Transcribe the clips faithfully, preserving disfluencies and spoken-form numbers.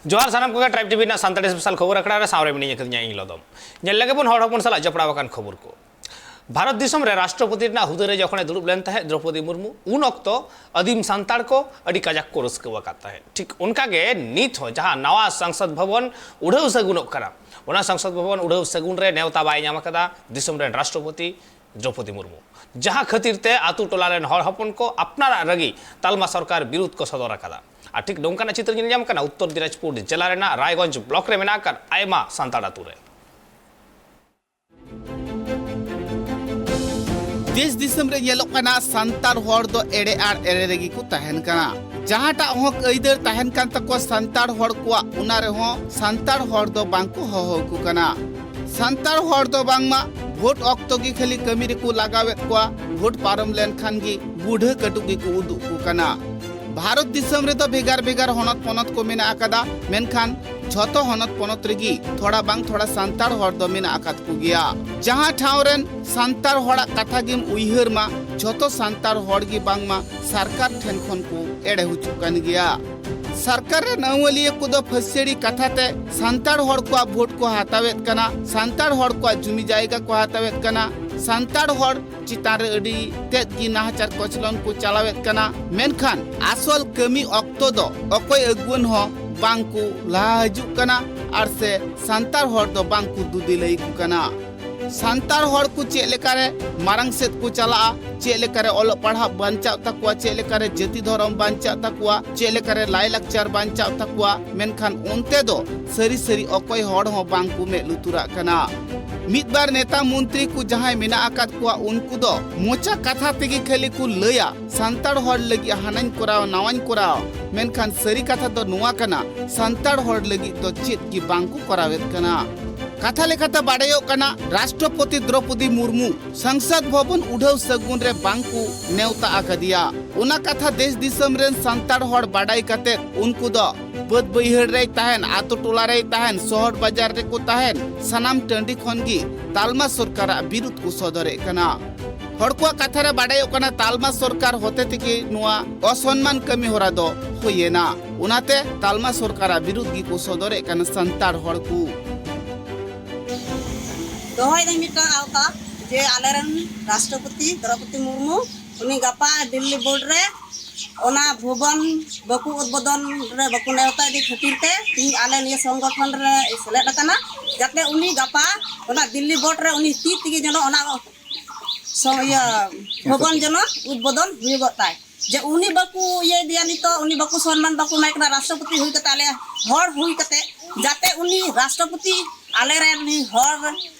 ᱡᱚᱦᱟᱨ ᱥᱟᱱᱟᱢ ᱠᱚᱜᱮ, ᱴᱨᱟᱭᱤᱵᱽ ᱴᱤᱵᱷᱤ ᱨᱮᱱᱟᱜ ᱥᱟᱱᱛᱟᱲᱤ ᱥᱯᱮᱥᱟᱞ ᱠᱷᱚᱵᱚᱨ ᱟᱠᱷᱲᱟ ᱨᱮ ᱥᱟᱶᱨᱮ ᱢᱤᱱᱟᱹᱧᱟ ᱠᱟᱫᱤᱧᱟ ᱤᱧ ᱞᱚᱫᱚᱢ᱾ ᱧᱮᱞ ᱞᱮᱜᱮ ᱵᱚᱱ ᱦᱚᱲ ᱦᱚᱯᱚᱱ ᱥᱟᱞᱟᱜ ᱡᱚᱯᱲᱟᱣ ᱟᱠᱟᱱ ᱠᱷᱚᱵᱚᱨ ᱠᱚ᱾ ᱵᱷᱟᱨᱚᱛ ᱫᱤᱥᱚᱢ ᱨᱮ ᱨᱟᱥᱴᱨᱚᱯᱚᱛᱤ ᱨᱮᱱᱟᱜ ᱦᱩᱫᱟᱹ ᱨᱮ ᱡᱚᱠᱷᱚᱱᱮ ᱫᱩᱲᱩᱵ ᱞᱮᱱ ᱛᱟᱦᱮᱸᱫ ᱫᱨᱚᱯᱚᱫᱤ ᱢᱩᱨᱢᱩ, ᱩᱱ ᱚᱠᱛᱚ ᱟᱹᱫᱤᱢ ᱥᱟᱱᱛᱟᱲ ᱠᱚ ᱟᱹᱰᱤ ᱠᱟᱡᱟᱠ ᱠᱚ ᱨᱟᱹᱥᱠᱟᱹ ᱟᱠᱟᱫ ᱛᱟᱦᱮᱸᱫ᱾ ᱴᱷᱤᱠ ᱚᱱᱠᱟ ᱜᱮ ᱱᱤᱛ ᱦᱚᱸ ᱡᱟᱦᱟᱸ ᱱᱟᱣᱟ ᱥᱚᱝᱥᱚᱫ ᱵᱷᱚᱵᱚᱱ ᱩᱰᱷᱟᱹᱣ ᱥᱟᱹᱜᱩᱱᱚᱜ ᱠᱟᱱᱟ, ᱚᱱᱟ ᱥᱚᱝᱥᱚᱫ ᱵᱷᱚᱵᱚᱱ ᱩᱰᱷᱟᱹᱣ ᱥᱟᱹᱜᱩᱱ ᱨᱮ ᱱᱮᱣᱛᱟ ᱵᱟᱭ ᱧᱟᱢ ᱟᱠᱟᱫᱟ ᱫᱤᱥᱚᱢ ᱨᱮᱱ ᱨᱟᱥᱴᱨᱚᱯᱚᱛᱤ ᱫᱨᱚᱯᱚᱫᱤ ᱢᱩᱨᱢᱩ, ᱡᱟᱦᱟᱸ ᱠᱷᱟᱹᱛᱤᱨ ᱛᱮ ᱟᱛᱳ ᱴᱚᱞᱟ ᱨᱮᱱ ᱦᱚᱲ ᱦᱚᱯᱚᱱ ᱠᱚ ᱟᱯᱱᱟᱨᱟᱜ ᱨᱟᱹᱜᱤ ᱛᱟᱞᱢᱟ ᱥᱚᱨᱠᱟᱨ ᱵᱤᱨᱩᱫᱷ ᱠᱚ ᱥᱚᱫᱚᱨ ᱟᱠᱟᱫᱟ᱾ ᱟᱨ ᱴᱷᱤᱠ ᱱᱚᱝᱠᱟᱱᱟᱜ ᱪᱤᱛᱟᱹᱨ ᱧᱮᱞ ᱧᱟᱢ ᱠᱟᱱᱟ ᱩᱛᱛᱚᱨ ᱫᱤᱱᱟᱡᱽᱯᱩᱨ ᱡᱮᱞᱟ ᱨᱮᱱᱟᱜ ᱨᱟᱭᱜᱚᱸᱡᱽ ᱵᱞᱚᱠ ᱨᱮ ᱢᱮᱱᱟᱜ ᱟᱠᱟᱫ ᱟᱭᱢᱟ ᱥᱟᱱᱛᱟᱲ ᱟᱛᱳ ᱨᱮ᱾ ᱫᱮᱥ ᱫᱤᱥᱚᱢ ᱨᱮ ᱧᱮᱞᱚᱜ ᱠᱟᱱᱟ, ᱥᱟᱱᱛᱟᱲ ᱦᱚᱲ ᱫᱚ ᱮᱲᱮ ᱟᱨ ᱮᱲᱮ ᱨᱮᱜᱮ ᱠᱚ ᱛᱟᱦᱮᱱ ᱠᱟᱱᱟ᱾ ᱡᱟᱦᱟᱸᱴᱟᱜ ᱦᱚᱸᱠ ᱟᱹᱭᱫᱟᱹᱨ ᱛᱟᱦᱮᱱ ᱠᱟᱱ ᱛᱟᱠᱚᱣᱟ ᱥᱟᱱᱛᱟᱲ ᱦᱚᱲ ᱠᱚᱣᱟᱜ, ᱚᱱᱟ ᱨᱮᱦᱚᱸ ᱥᱟᱱᱛᱟᱲ ᱦᱚᱲ ᱫᱚ ᱵᱟᱝ ᱠᱚ ᱦᱚᱦᱚ ᱟᱠᱚ ᱠᱟᱱᱟ᱾ ᱥᱟᱱᱛᱟᱲ ᱦᱚᱲ ᱫᱚ ᱵᱟᱝᱢᱟ ᱵᱷᱳᱴ ᱚᱠᱛᱚ ᱜᱮ ᱠᱷᱟᱹᱞᱤ ᱠᱟᱹᱢᱤ ᱨᱮᱠᱚ ᱞᱟᱜᱟᱣᱮᱫ ᱠᱚᱣᱟ, ᱵᱷᱳᱴ ᱯᱟᱨᱚᱢ ᱞᱮᱱᱠᱷᱟᱱ ᱜᱮ ᱵᱩᱰᱷᱟᱹ ᱠᱟᱹᱴᱩᱵ ᱜᱮᱠᱚ ᱩᱫᱩᱜ ᱟᱠᱚ ᱠᱟᱱᱟ᱾ ᱵᱷᱟᱨᱚᱛ ᱫᱤᱥᱚᱢ ᱨᱮᱫᱚ ᱵᱷᱮᱜᱟᱨ ᱵᱷᱮᱜᱟᱨ ᱦᱚᱱᱚᱛ ᱯᱚᱱᱚᱛ ᱠᱚ ᱢᱮᱱᱟᱜ ᱟᱠᱟᱫᱟ, ᱢᱮᱱᱠᱷᱟᱱ ᱡᱷᱚᱛᱚ ᱦᱚᱱᱚᱛ ᱯᱚᱱᱚᱛ ᱨᱮᱜᱮ ᱛᱷᱚᱲᱟ ᱵᱟᱝ ᱛᱷᱚᱲᱟ ᱥᱟᱱᱛᱟᱲ ᱦᱚᱲ ᱫᱚ ᱢᱮᱱᱟᱜ ᱟᱠᱟᱫ ᱠᱚᱜᱮᱭᱟ᱾ ᱡᱟᱦᱟᱸ ᱴᱷᱟᱶ ᱨᱮᱱ ᱥᱟᱱᱛᱟᱲ ᱦᱚᱲᱟᱜ ᱠᱟᱛᱷᱟ ᱜᱮᱢ ᱩᱭᱦᱟᱹᱨ ᱢᱟ, ᱡᱷᱚᱛᱚ ᱥᱟᱱᱛᱟᱲ ᱦᱚᱲ ᱜᱮ ᱵᱟᱝᱢᱟ ᱥᱚᱨᱠᱟᱨ ᱴᱷᱮᱱ ᱠᱷᱚᱱ ᱠᱚ ᱮᱲᱮ ᱦᱚᱪᱚᱜ ᱠᱟᱱ ᱜᱮᱭᱟ᱾ ᱥᱚᱨᱠᱟᱨ ᱨᱮᱱ ᱟᱹᱣᱟᱹᱞᱤᱭᱟᱹ ᱠᱚᱫᱚ ᱯᱷᱟᱹᱥᱟᱹᱲᱤ ᱠᱟᱛᱷᱟ ᱛᱮ ᱥᱟᱱᱛᱟᱲ ᱦᱚᱲ ᱠᱚᱣᱟᱜ ᱵᱷᱳᱴ ᱠᱚ ᱦᱟᱛᱟᱣᱮᱫ ᱠᱟᱱᱟ, ᱥᱟᱱᱛᱟᱲ ᱦᱚᱲ ᱠᱚᱣᱟᱜ ᱡᱩᱢᱤ ᱡᱟᱭᱜᱟ ᱠᱚ ᱦᱟᱛᱟᱣᱮᱫ ᱠᱟᱱᱟ, ᱥᱟᱱᱛᱟᱲ ᱦᱚᱲ ᱪᱮᱛᱟᱱ ᱨᱮ ᱟᱹᱰᱤ ᱛᱮᱫ ᱜᱮ ᱱᱟᱦᱟᱪᱟᱨ ᱠᱚᱪᱞᱚᱱ ᱠᱚ ᱪᱟᱞᱟᱣᱮᱫ ᱠᱟᱱᱟ, ᱢᱮᱱᱠᱷᱟᱱ ᱟᱥᱚᱞ ᱠᱟᱹᱢᱤ ᱚᱠᱛᱚ ᱫᱚ ᱚᱠᱚᱭ ᱟᱹᱜᱩᱣᱟᱹᱱ ᱦᱚᱸ ᱵᱟᱝ ᱠᱚ ᱞᱟᱦᱟ ᱦᱤᱡᱩᱜ ᱠᱟᱱᱟ ᱟᱨ ᱥᱮ ᱥᱟᱱᱛᱟᱲ ᱦᱚᱲ ᱫᱚ ᱵᱟᱝ ᱠᱚ ᱫᱩᱫᱤᱞᱟᱹᱭ ᱠᱚ ᱠᱟᱱᱟ᱾ ᱥᱟᱱᱛᱟᱲ ᱦᱚᱲ ᱠᱚ ᱪᱮᱫ ᱞᱮᱠᱟᱨᱮ ᱢᱟᱲᱟᱝ ᱥᱮᱫ ᱠᱚ ᱪᱟᱞᱟᱜᱼᱟ, ᱪᱮᱫ ᱞᱮᱠᱟᱨᱮ ᱚᱞᱚᱜ ᱯᱟᱲᱦᱟᱜ ᱵᱟᱧᱪᱟᱜ ᱛᱟᱠᱚᱣᱟ, ᱪᱮᱫ ᱞᱮᱠᱟᱨᱮ ᱡᱟᱹᱛᱤ ᱫᱷᱚᱨᱚᱢ ᱵᱟᱧᱪᱟᱜ ᱛᱟᱠᱚᱣᱟ, ᱪᱮᱫ ᱞᱮᱠᱟᱨᱮ ᱞᱟᱭᱼᱞᱟᱠᱪᱟᱨ ᱵᱟᱧᱪᱟᱜ ᱛᱟᱠᱚᱣᱟ, ᱢᱮᱱᱠᱷᱟᱱ ᱚᱱᱛᱮ ᱫᱚ ᱥᱟᱹᱨᱤ ᱥᱟᱹᱨᱤ ᱚᱠᱚᱭ ᱦᱚᱲ ᱦᱚᱸ ᱵᱟᱝ ᱠᱚ ᱢᱮᱫ ᱞᱩᱛᱩᱨᱟᱜ ᱠᱟᱱᱟ᱾ ᱢᱤᱫ ᱵᱟᱨ ᱱᱮᱛᱟ ᱢᱚᱱᱛᱨᱤ ᱠᱚ ᱡᱟᱦᱟᱸᱭ ᱢᱮᱱᱟᱜ ᱟᱠᱟᱫ ᱠᱚᱣᱟ, ᱩᱱᱠᱩ ᱫᱚ ᱢᱚᱪᱟ ᱠᱟᱛᱷᱟ ᱛᱮᱜᱮ ᱠᱷᱟᱹᱞᱤ ᱠᱚ ᱞᱟᱹᱭᱟ, ᱥᱟᱱᱛᱟᱲ ᱦᱚᱲ ᱞᱟᱹᱜᱤᱫ ᱦᱟᱱᱟᱧ ᱠᱚᱨᱟᱣ, ᱱᱟᱣᱟᱧ ᱠᱚᱨᱟᱣ, ᱢᱮᱱᱠᱷᱟᱱ ᱥᱟᱹᱨᱤ ᱠᱟᱛᱷᱟ ᱫᱚ ᱱᱚᱣᱟ ᱠᱟᱱᱟ, ᱥᱟᱱᱛᱟᱲ ᱦᱚᱲ ᱞᱟᱹᱜᱤᱫ ᱫᱚ ᱪᱮᱫ ᱜᱮ ᱵᱟᱝ ᱠᱚ ᱠᱚᱨᱟᱣᱮᱫ ᱠᱟᱱᱟ᱾ ᱠᱟᱛᱷᱟ ᱞᱮᱠᱟᱛᱮ ᱵᱟᱰᱟᱭᱚᱜ ᱠᱟᱱᱟ, ᱨᱟᱥᱴᱨᱚᱯᱚᱛᱤ ᱫᱨᱚᱯᱚᱫᱤ ᱢᱩᱨᱢᱩ ᱥᱚᱝᱥᱚᱫ ᱵᱷᱚᱵᱚᱱ ᱩᱰᱷᱟᱹᱣ ᱥᱟᱹᱜᱩᱱ ᱨᱮ ᱵᱟᱝ ᱠᱚ ᱱᱮᱣᱛᱟ ᱟᱠᱟᱫᱮᱭᱟ᱾ ᱚᱱᱟ ᱠᱟᱛᱷᱟ ᱫᱮᱥ ᱫᱤᱥᱚᱢ ᱨᱮᱱ ᱥᱟᱱᱛᱟᱲ ᱦᱚᱲ ᱵᱟᱰᱟᱭ ᱠᱟᱛᱮ ᱩᱱᱠᱩ ᱫᱚ ᱵᱟᱹᱫᱽ ᱵᱟᱹᱭᱦᱟᱹᱲ ᱨᱮᱭ ᱛᱟᱦᱮᱱ, ᱟᱛᱳ ᱴᱚᱞᱟ ᱨᱮᱭ ᱛᱟᱦᱮᱱ, ᱥᱚᱦᱚᱨ ᱵᱟᱡᱟᱨ ᱨᱮᱠᱚ ᱛᱟᱦᱮᱱ, ᱥᱟᱱᱟᱢ ᱴᱟᱺᱰᱤ ᱠᱷᱚᱱ ᱜᱮ ᱛᱟᱞᱢᱟ ᱥᱚᱨᱠᱟᱨᱟᱜ ᱵᱤᱨᱩᱫᱷ ᱠᱚ ᱥᱚᱫᱚᱨᱮᱫ ᱠᱟᱱᱟ᱾ ᱦᱚᱲ ᱠᱚᱣᱟᱜ ᱠᱟᱛᱷᱟ ᱨᱮ ᱵᱟᱰᱟᱭᱚᱜ ᱠᱟᱱᱟ, ᱛᱟᱞᱢᱟ ᱥᱚᱨᱠᱟᱨ ᱦᱚᱛᱮ ᱛᱮᱜᱮ ᱱᱚᱣᱟ ᱚᱥᱚᱱᱢᱟᱱ ᱠᱟᱹᱢᱤ ᱦᱚᱨᱟ ᱫᱚ ᱠᱚ ᱤᱭᱟᱹᱱᱟ᱾ ᱚᱱᱟᱛᱮ ᱛᱟᱞᱢᱟ ᱥᱚᱨᱠᱟᱨᱟᱜ ᱵᱤᱨᱩᱫᱷ ᱜᱮᱠᱚ ᱥᱚᱫᱚᱨᱮᱫ ᱠᱟᱱᱟ ᱥᱟᱱᱛᱟᱲ ᱦᱚᱲ ᱠᱚ᱾ ᱫᱚᱦᱚᱭᱮᱫᱟᱹᱧ ᱢᱤᱫᱴᱟᱝ ᱟᱣᱛᱟ ᱡᱮ ᱟᱞᱮᱨᱮᱱ ᱨᱟᱥᱴᱨᱚᱯᱚᱛᱤ ᱫᱨᱚᱯᱚᱫᱤ ᱢᱩᱨᱢᱩ ᱩᱱᱤ ᱜᱟᱯᱟ ᱫᱤᱞᱞᱤ ᱵᱳᱨᱰ ᱨᱮ ᱚᱱᱟ ᱵᱷᱚᱵᱚᱱ ᱵᱟᱠᱚ ᱩᱫᱵᱳᱫᱚᱱ ᱨᱮ ᱵᱟᱠᱚ ᱱᱮᱣᱛᱟ ᱤᱫᱤ ᱠᱷᱟᱹᱛᱤᱨ ᱛᱮ ᱛᱤᱦᱤᱧ ᱟᱞᱮ ᱱᱤᱭᱟᱹ ᱥᱚᱝᱜᱚᱴᱷᱚᱱ ᱨᱮ ᱥᱮᱞᱮᱫ ᱟᱠᱟᱱᱟ, ᱡᱟᱛᱮ ᱩᱱᱤ ᱜᱟᱯᱟ ᱚᱱᱟ ᱫᱤᱞᱞᱤ ᱵᱳᱨᱰ ᱨᱮ ᱩᱱᱤ ᱛᱤ ᱛᱮᱜᱮ ᱡᱮᱱᱚ ᱚᱱᱟ ᱥᱚ-, ᱤᱭᱟᱹ ᱵᱷᱚᱵᱚᱱ ᱡᱮᱱᱚ ᱩᱫᱵᱳᱫᱚᱱ ᱦᱩᱭᱩᱜᱚᱜ ᱛᱟᱭ᱾ ᱡᱮ ᱩᱱᱤ ᱵᱟᱠᱚ ᱤᱭᱟᱹᱭᱮᱫᱮᱭᱟ ᱱᱤᱛᱚᱜ, ᱩᱱᱤ ᱵᱟᱠᱚ ᱥᱚᱱᱢᱟᱱ ᱵᱟᱠᱚ ᱮᱢᱟᱭ ᱠᱟᱱᱟ ᱨᱟᱥᱴᱨᱚᱯᱚᱛᱤ ᱦᱩᱭ ᱠᱟᱛᱮ, ᱟᱞᱮ ᱦᱚᱲ ᱦᱩᱭ ᱠᱟᱛᱮ, ᱡᱟᱛᱮ ᱩᱱᱤ ᱨᱟᱥᱴᱨᱚᱯᱚᱛᱤ ᱟᱞᱮᱨᱮᱱ ᱩᱱᱤ ᱦᱚᱲ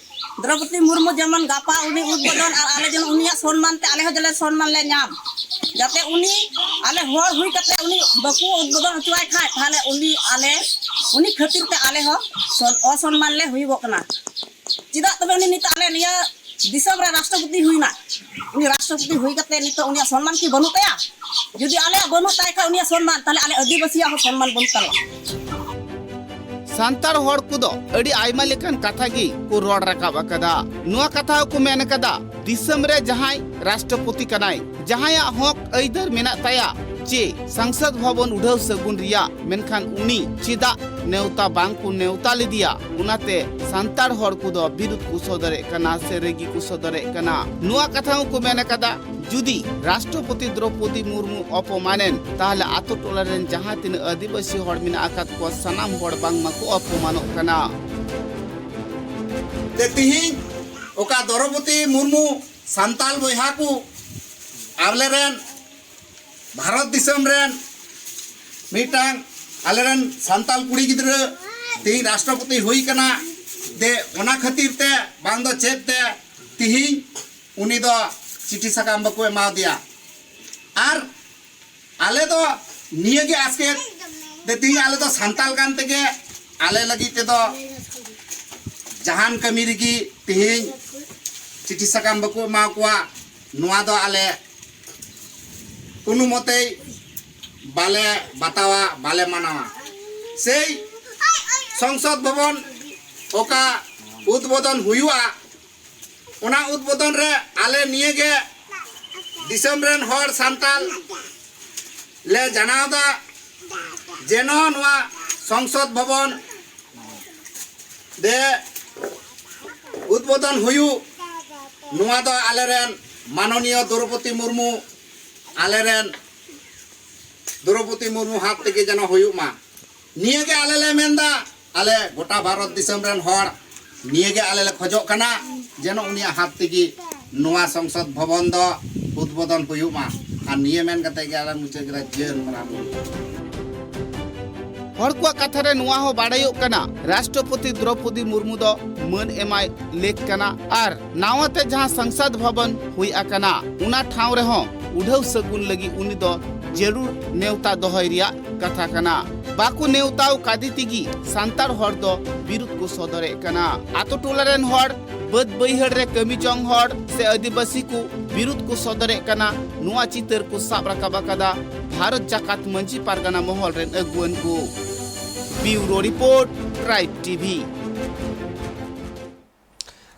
ᱫᱨᱚᱯᱚᱫᱤ ᱢᱩᱨᱢᱩ ᱡᱮᱢᱚᱱ ᱜᱟᱯᱟ ᱩᱱᱤ ᱩᱫᱵᱳᱫᱚᱱ ᱟᱨ ᱟᱞᱮ ᱡᱮᱢᱚᱱ ᱩᱱᱤᱭᱟᱜ ᱥᱚᱱᱢᱟᱱ ᱛᱮ ᱟᱞᱮ ᱦᱚᱸ ᱡᱮᱞᱮ ᱥᱚᱱᱢᱟᱱ ᱞᱮ ᱧᱟᱢ, ᱡᱟᱛᱮ ᱩᱱᱤ ᱟᱞᱮ ᱦᱚᱲ ᱦᱩᱭ ᱠᱟᱛᱮ ᱩᱱᱤ ᱵᱟᱠᱚ ᱩᱫᱵᱳᱫᱚᱱ ᱦᱚᱪᱚᱣᱟᱭ ᱠᱷᱟᱡ ᱛᱟᱦᱞᱮ ᱩᱱᱤ ᱟᱞᱮ ᱩᱱᱤ ᱠᱷᱟᱹᱛᱤᱨ ᱛᱮ ᱟᱞᱮ ᱦᱚᱸ ᱥᱚᱱ-, ᱚᱥᱚᱱᱢᱟᱱ ᱞᱮ ᱦᱩᱭᱩᱜᱚᱜ ᱠᱟᱱᱟ᱾ ᱪᱮᱫᱟᱜ ᱛᱚᱵᱮ ᱩᱱᱤ ᱱᱤᱛᱚᱜ ᱟᱞᱮ ᱱᱤᱭᱟᱹ ᱫᱤᱥᱚᱢ ᱨᱮ ᱨᱟᱥᱴᱨᱚᱯᱚᱛᱤ ᱦᱩᱭᱱᱟ? ᱩᱱᱤ ᱨᱟᱥᱴᱨᱚᱯᱚᱛᱤ ᱦᱩᱭ ᱠᱟᱛᱮ ᱱᱤᱛᱚᱜ ᱩᱱᱤᱭᱟᱜ ᱥᱚᱱᱢᱟᱱ ᱠᱤ ᱵᱟᱹᱱᱩᱜ ᱛᱟᱭᱟ? ᱡᱩᱫᱤ ᱟᱞᱮᱭᱟᱜ ᱵᱟᱹᱱᱩᱜ ᱛᱟᱭ ᱠᱷᱟᱡ ᱩᱱᱤᱭᱟᱜ ᱥᱚᱱᱢᱟᱱ, ᱛᱟᱦᱞᱮ ᱟᱞᱮ ᱟᱹᱫᱤᱵᱟᱹᱥᱤᱭᱟᱜ ᱦᱚᱸ ᱥᱚᱱᱢᱟᱱ ᱵᱟᱹᱱᱩᱜ ᱛᱟᱞᱮᱭᱟ᱾ ᱥᱟᱱᱛᱟᱲ ᱦᱚᱲ ᱠᱚᱫᱚ ᱟᱹᱰᱤ ᱟᱭᱢᱟ ᱞᱮᱠᱟᱱ ᱠᱟᱛᱷᱟ ᱜᱮ ᱠᱚ ᱨᱚᱲ ᱨᱟᱠᱟᱵ ᱟᱠᱟᱫᱟ᱾ ᱱᱚᱣᱟ ᱠᱟᱛᱷᱟ ᱦᱚᱸᱠᱚ ᱢᱮᱱ ᱟᱠᱟᱫᱟ, ᱫᱤᱥᱚᱢ ᱨᱮ ᱡᱟᱦᱟᱸᱭ ᱨᱟᱥᱴᱨᱚᱯᱚᱛᱤ ᱠᱟᱱᱟᱭ, ᱡᱟᱦᱟᱸᱭᱟᱜ ᱦᱚᱠ ᱟᱹᱭᱫᱟᱹᱨ ᱢᱮᱱᱟᱜ ᱛᱟᱭᱟ ᱡᱮ ᱥᱚᱝᱥᱚᱫ ᱵᱷᱚᱵᱚᱱ ᱩᱰᱷᱟᱹᱣ ᱥᱟᱹᱜᱩᱱ ᱨᱮᱭᱟᱜ, ᱢᱮᱱᱠᱷᱟᱱ ᱩᱱᱤ ᱪᱮᱫᱟᱜ ᱱᱮᱣᱛᱟ ᱵᱟᱝ ᱠᱚ ᱱᱮᱣᱛᱟ ᱞᱮᱫᱮᱭᱟ? ᱚᱱᱟᱛᱮ ᱥᱟᱱᱛᱟᱲ ᱦᱚᱲ ᱠᱚᱫᱚ ᱵᱤᱨᱩᱫᱷ ᱠᱚ ᱥᱚᱫᱚᱨᱮᱫ ᱠᱟᱱᱟ ᱥᱮ ᱨᱟᱹᱜᱤ ᱠᱚ ᱥᱚᱫᱚᱨᱮᱫ ᱠᱟᱱᱟ᱾ ᱱᱚᱣᱟ ᱠᱟᱛᱷᱟ ᱦᱚᱸᱠᱚ ᱢᱮᱱ ᱟᱠᱟᱫᱟ, ᱡᱩᱫᱤ ᱨᱟᱥᱴᱨᱚᱯᱚᱛᱤ ᱫᱨᱚᱯᱚᱫᱤ ᱢᱩᱨᱢᱩ ᱚᱯᱚᱢᱟᱱᱮᱱ, ᱛᱟᱦᱞᱮ ᱟᱛᱳ ᱴᱚᱞᱟ ᱨᱮᱱ ᱡᱟᱦᱟᱸ ᱛᱤᱱᱟᱹᱜ ᱟᱹᱫᱤᱵᱟᱹᱥᱤ ᱦᱚᱲ ᱢᱮᱱᱟᱜ ᱟᱠᱟᱫ ᱠᱚᱣᱟ, ᱥᱟᱱᱟᱢ ᱦᱚᱲ ᱵᱟᱝᱢᱟ ᱠᱚ ᱚᱯᱚᱢᱟᱱᱚᱜ ᱠᱟᱱᱟ᱾ ᱛᱮ ᱛᱤᱦᱤᱧ ᱚᱠᱟ ᱫᱨᱚᱯᱚᱫᱤ ᱢᱩᱨᱢᱩ ᱥᱟᱱᱛᱟᱞ ᱵᱚᱭᱦᱟ ᱠᱚ ᱟᱞᱮᱨᱮᱱ ᱵᱷᱟᱨᱚᱛ ᱫᱤᱥᱚᱢ ᱨᱮᱱ ᱢᱤᱫᱴᱟᱝ ᱟᱞᱮᱨᱮᱱ ᱥᱟᱱᱛᱟᱞ ᱠᱩᱲᱤ ᱜᱤᱫᱽᱨᱟᱹ ᱛᱤᱦᱤᱧ ᱨᱟᱥᱴᱨᱚᱯᱚᱛᱤ ᱦᱩᱭ ᱠᱟᱱᱟ, ᱫᱮ ᱚᱱᱟ ᱠᱷᱟᱹᱛᱤᱨ ᱛᱮ ᱵᱟᱝ ᱫᱚ ᱪᱮᱫ ᱛᱮ ᱛᱤᱦᱤᱧ ᱩᱱᱤ ᱫᱚ ᱪᱤᱴᱷᱤ ᱥᱟᱠᱟᱢ ᱵᱟᱠᱚ ᱮᱢᱟᱣᱫᱮᱭᱟ᱾ ᱟᱨ ᱟᱞᱮ ᱫᱚ ᱱᱤᱭᱟᱹ ᱜᱮ ᱟᱥᱠᱮᱛ, ᱫᱮ ᱛᱤᱦᱤᱧ ᱟᱞᱮ ᱫᱚ ᱥᱟᱱᱛᱟᱞ ᱠᱟᱱ ᱛᱮᱜᱮ ᱟᱞᱮ ᱞᱟᱹᱜᱤᱫ ᱛᱮᱫᱚ ᱡᱟᱦᱟᱱ ᱠᱟᱹᱢᱤ ᱨᱮᱜᱮ ᱛᱤᱦᱤᱧ ᱪᱤᱴᱷᱤ ᱥᱟᱠᱟᱢ ᱵᱟᱠᱚ ᱮᱢᱟ ᱠᱚᱣᱟ, ᱱᱚᱣᱟ ᱫᱚ ᱟᱞᱮ ᱠᱳᱱᱳ ᱢᱚᱛᱮᱭ ᱵᱟᱞᱮ ᱵᱟᱛᱟᱣᱟ, ᱵᱟᱞᱮ ᱢᱟᱱᱟᱣᱟ᱾ ᱥᱮᱭ ᱥᱚᱝᱥᱚᱫ ᱵᱷᱚᱵᱚᱱ ᱚᱠᱟ ᱩᱫᱵᱳᱫᱚᱱ ᱦᱩᱭᱩᱜᱼᱟ, ᱚᱱᱟ ᱩᱫᱵᱳᱫᱚᱱ ᱨᱮ ᱟᱞᱮ ᱱᱤᱭᱟᱹ ᱜᱮ ᱫᱤᱥᱚᱢ ᱨᱮᱱ ᱦᱚᱲ ᱥᱟᱱᱛᱟᱞ ᱞᱮ ᱡᱟᱱᱟᱣ ᱫᱟ, ᱡᱮᱱᱚ ᱱᱚᱣᱟ ᱥᱚᱝᱥᱚᱫ ᱵᱷᱚᱵᱚᱱ ᱫᱮ ᱩᱫᱵᱳᱫᱚᱱ ᱦᱩᱭᱩᱜ, ᱱᱚᱣᱟ ᱫᱚ ᱟᱞᱮᱨᱮᱱ ᱢᱟᱱᱚᱱᱤᱭᱚ ᱫᱨᱚᱣᱯᱚᱫᱤ ᱢᱩᱨᱢᱩ, ᱟᱞᱮᱨᱮᱱ ᱫᱨᱚᱣᱯᱚᱫᱤ ᱢᱩᱨᱢᱩ ᱦᱟᱛ ᱛᱮᱜᱮ ᱡᱮᱱᱚ ᱦᱩᱭᱩᱜ ᱢᱟ᱾ ᱱᱤᱭᱟᱹᱜᱮ ᱟᱞᱮ ᱞᱮ ᱢᱮᱱᱫᱟ, ᱟᱞᱮ ᱜᱚᱴᱟ ᱵᱷᱟᱨᱚᱛ ᱫᱤᱥᱚᱢ ᱨᱮᱱ ᱦᱚᱲ ᱱᱤᱭᱟᱹᱜᱮ ᱟᱞᱮ ᱞᱮ ᱠᱷᱚᱡᱚᱜ ᱠᱟᱱᱟ, ᱡᱮᱱᱚ ᱩᱱᱤᱭᱟᱜ ᱦᱟᱛ ᱛᱮᱜᱮ ᱱᱚᱣᱟ ᱥᱚᱝᱥᱚᱫ ᱵᱷᱚᱵᱚᱱ ᱫᱚ ᱩᱫᱵᱳᱫᱚᱱ ᱦᱩᱭᱩᱜ ᱢᱟ᱾ ᱟᱨ ᱱᱤᱭᱟᱹ ᱢᱮᱱ ᱠᱟᱛᱮ ᱜᱮ ᱟᱞᱮ ᱢᱩᱪᱟᱹᱫ ᱠᱮᱫᱟ᱾ ᱡᱟᱹᱭ ᱦᱤᱱᱫ ᱢᱟᱨᱟᱝ᱾ ᱦᱚᱲ ᱠᱚᱣᱟᱜ ᱠᱟᱛᱷᱟ ᱨᱮ ᱱᱚᱣᱟ ᱦᱚᱸ ᱵᱟᱰᱟᱭᱚᱜ ᱠᱟᱱᱟ, ᱨᱟᱥᱴᱨᱚᱯᱚᱛᱤ ᱫᱨᱚᱣᱯᱚᱫᱤ ᱢᱩᱨᱢᱩ ᱫᱚ ᱢᱟᱹᱱ ᱮᱢᱟᱭ ᱞᱮᱠ ᱠᱟᱱᱟ ᱟᱨ ᱱᱟᱣᱟ ᱛᱮ ᱡᱟᱦᱟᱸ ᱥᱚᱝᱥᱚᱫ ᱵᱷᱚᱵᱚᱱ ᱦᱩᱭ ᱟᱠᱟᱱᱟ, ᱚᱱᱟ ᱴᱷᱟᱶ ᱨᱮᱦᱚᱸ ᱩᱰᱷᱟᱹᱣ ᱥᱟᱹᱜᱩᱱ ᱞᱟᱹᱜᱤᱫ ᱩᱱᱤ ᱫᱚ ᱡᱟᱹᱨᱩᱲ ᱱᱮᱣᱛᱟ ᱫᱚᱦᱚᱭ ᱨᱮᱭᱟᱜ ᱠᱟᱛᱷᱟ ᱠᱟᱱᱟ᱾ ᱵᱟᱠᱚ ᱱᱮᱣᱛᱟᱣ ᱠᱟᱫᱮ ᱛᱮᱜᱮ ᱥᱟᱱᱛᱟᱲ ᱦᱚᱲ ᱫᱚ ᱵᱤᱨᱩᱫ ᱠᱚ ᱥᱚᱫᱚᱨᱮᱫ ᱠᱟᱱᱟ᱾ ᱟᱛᱳ ᱴᱚᱞᱟ ᱨᱮᱱ ᱦᱚᱲ, ᱵᱟᱹᱫᱽ ᱵᱟᱹᱭᱦᱟᱹᱲ ᱨᱮ ᱠᱟᱹᱢᱤ ᱡᱚᱝ ᱦᱚᱲ ᱥᱮ ᱟᱹᱫᱤᱵᱟᱹᱥᱤ ᱠᱚ ᱵᱤᱨᱩᱫ ᱠᱚ ᱥᱚᱫᱚᱨᱮᱫ ᱠᱟᱱᱟ᱾ ᱱᱚᱣᱟ ᱪᱤᱛᱟᱹᱨ ᱠᱚ ᱥᱟᱵ ᱨᱟᱠᱟᱵ ᱟᱠᱟᱫᱟ ᱵᱷᱟᱨᱚᱛ ᱡᱟᱠᱟᱛ ᱢᱟᱹᱡᱷᱤ ᱯᱟᱨᱜᱟᱱᱟ ᱢᱚᱦᱚᱞ ᱨᱮᱱ ᱟᱹᱜᱩᱣᱟᱹᱱ ᱠᱚ᱾ ᱵᱤᱭᱩᱨᱳ ᱨᱤᱯᱳᱨᱴ, ᱴᱨᱟᱭᱤᱵᱽ ᱴᱤᱵᱷᱤ᱾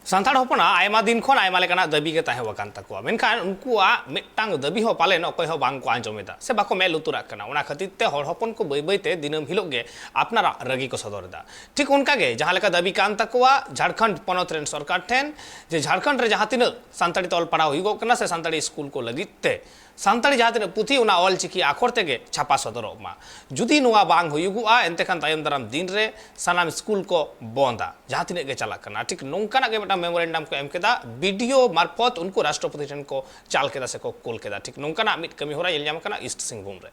ᱥᱟᱱᱛᱟᱲ ᱦᱚᱯᱚᱱᱟᱜ ᱟᱭᱢᱟ ᱫᱤᱱ ᱠᱷᱚᱱ ᱟᱭᱢᱟ ᱞᱮᱠᱟᱱᱟᱜ ᱫᱟᱹᱵᱤ ᱜᱮ ᱛᱟᱦᱮᱸ ᱟᱠᱟᱱ ᱛᱟᱠᱚᱣᱟ, ᱢᱮᱱᱠᱷᱟᱱ ᱩᱱᱠᱩᱣᱟᱜ ᱢᱤᱫᱴᱟᱝ ᱫᱟᱹᱵᱤ ᱦᱚᱸ ᱯᱟᱞᱮᱱ ᱚᱠᱚᱭ ᱦᱚᱸ ᱵᱟᱝ ᱠᱚ ᱟᱸᱡᱚᱢ ᱮᱫᱟ ᱥᱮ ᱵᱟᱠᱚ ᱢᱮᱫ ᱞᱩᱛᱩᱨᱟᱜ ᱠᱟᱱᱟ᱾ ᱚᱱᱟ ᱠᱷᱟᱹᱛᱤᱨ ᱛᱮ ᱦᱚᱲ ᱦᱚᱯᱚᱱ ᱠᱚ ᱵᱟᱹᱭ ᱵᱟᱹᱭ ᱛᱮ ᱫᱤᱱᱟᱹᱢ ᱦᱤᱞᱳᱜ ᱜᱮ ᱟᱯᱱᱟᱨᱟᱜ ᱨᱟᱹᱜᱤ ᱠᱚ ᱥᱚᱫᱚᱨ ᱮᱫᱟ᱾ ᱴᱷᱤᱠ ᱚᱱᱠᱟ ᱜᱮ ᱡᱟᱦᱟᱸ ᱞᱮᱠᱟ ᱫᱟᱹᱵᱤ ᱠᱟᱱ ᱛᱟᱠᱚᱣᱟ ᱡᱷᱟᱲᱠᱷᱚᱸᱰ ᱯᱚᱱᱚᱛ ᱨᱮᱱ ᱥᱚᱨᱠᱟᱨ ᱴᱷᱮᱱ, ᱡᱮ ᱡᱷᱟᱲᱠᱷᱚᱸᱰ ᱨᱮ ᱡᱟᱦᱟᱸ ᱛᱤᱱᱟᱹᱜ ᱥᱟᱱᱛᱟᱲᱤ ᱛᱮ ᱚᱞ ᱯᱟᱲᱦᱟᱣ ᱦᱩᱭᱩᱜᱚᱜ ᱠᱟᱱᱟ ᱥᱮ ᱥᱟᱱᱛᱟᱲᱤ ᱥᱠᱩᱞ ᱠᱚ ᱞᱟᱹᱜᱤᱫ ᱛᱮ ᱥᱟᱱᱛᱟᱲᱤ ᱡᱟᱦᱟᱸ ᱛᱤᱱᱟᱹᱜ ᱯᱩᱛᱷᱤ, ᱚᱱᱟ ᱚᱞ ᱪᱤᱠᱤ ᱟᱠᱷᱚᱨ ᱛᱮᱜᱮ ᱪᱷᱟᱯᱟ ᱥᱚᱫᱚᱨᱚᱜ ᱢᱟ᱾ ᱡᱩᱫᱤ ᱱᱚᱣᱟ ᱵᱟᱝ ᱦᱩᱭᱩᱜᱚᱜᱼᱟ, ᱮᱱᱛᱮ ᱠᱷᱟᱱ ᱛᱟᱭᱚᱢ ᱫᱟᱨᱟᱢ ᱫᱤᱱ ᱨᱮ ᱥᱟᱱᱟᱢ ᱥᱠᱩᱞ ᱠᱚ ᱵᱚᱱᱫᱟ, ᱡᱟᱦᱟᱸ ᱛᱤᱱᱟᱹᱜ ᱜᱮ ᱪᱟᱞᱟᱜ ᱠᱟᱱᱟ᱾ ᱴᱷᱤᱠ ᱱᱚᱝᱠᱟᱱᱟᱜ ᱜᱮ ᱢᱤᱫᱴᱟᱝ ᱢᱮᱢᱳᱨᱮᱱᱰᱟᱢ ᱠᱚ ᱮᱢ ᱠᱮᱫᱟ, ᱵᱤᱰᱤᱳ ᱢᱟᱨᱯᱷᱚᱛ ᱩᱱᱠᱩ ᱨᱟᱥᱴᱨᱚᱯᱚᱛᱤ ᱴᱷᱮᱱ ᱠᱚ ᱪᱟᱞ ᱠᱮᱫᱟ ᱥᱮ ᱠᱚ ᱠᱳᱞ ᱠᱮᱫᱟ᱾ ᱴᱷᱤᱠ ᱱᱚᱝᱠᱟᱱᱟᱜ ᱢᱤᱫ ᱠᱟᱹᱢᱤ ᱦᱚᱨᱟ ᱧᱮᱞ ᱧᱟᱢ ᱠᱟᱱᱟ ᱤᱥᱴ ᱥᱤᱝᱵᱷᱩᱢ ᱨᱮ᱾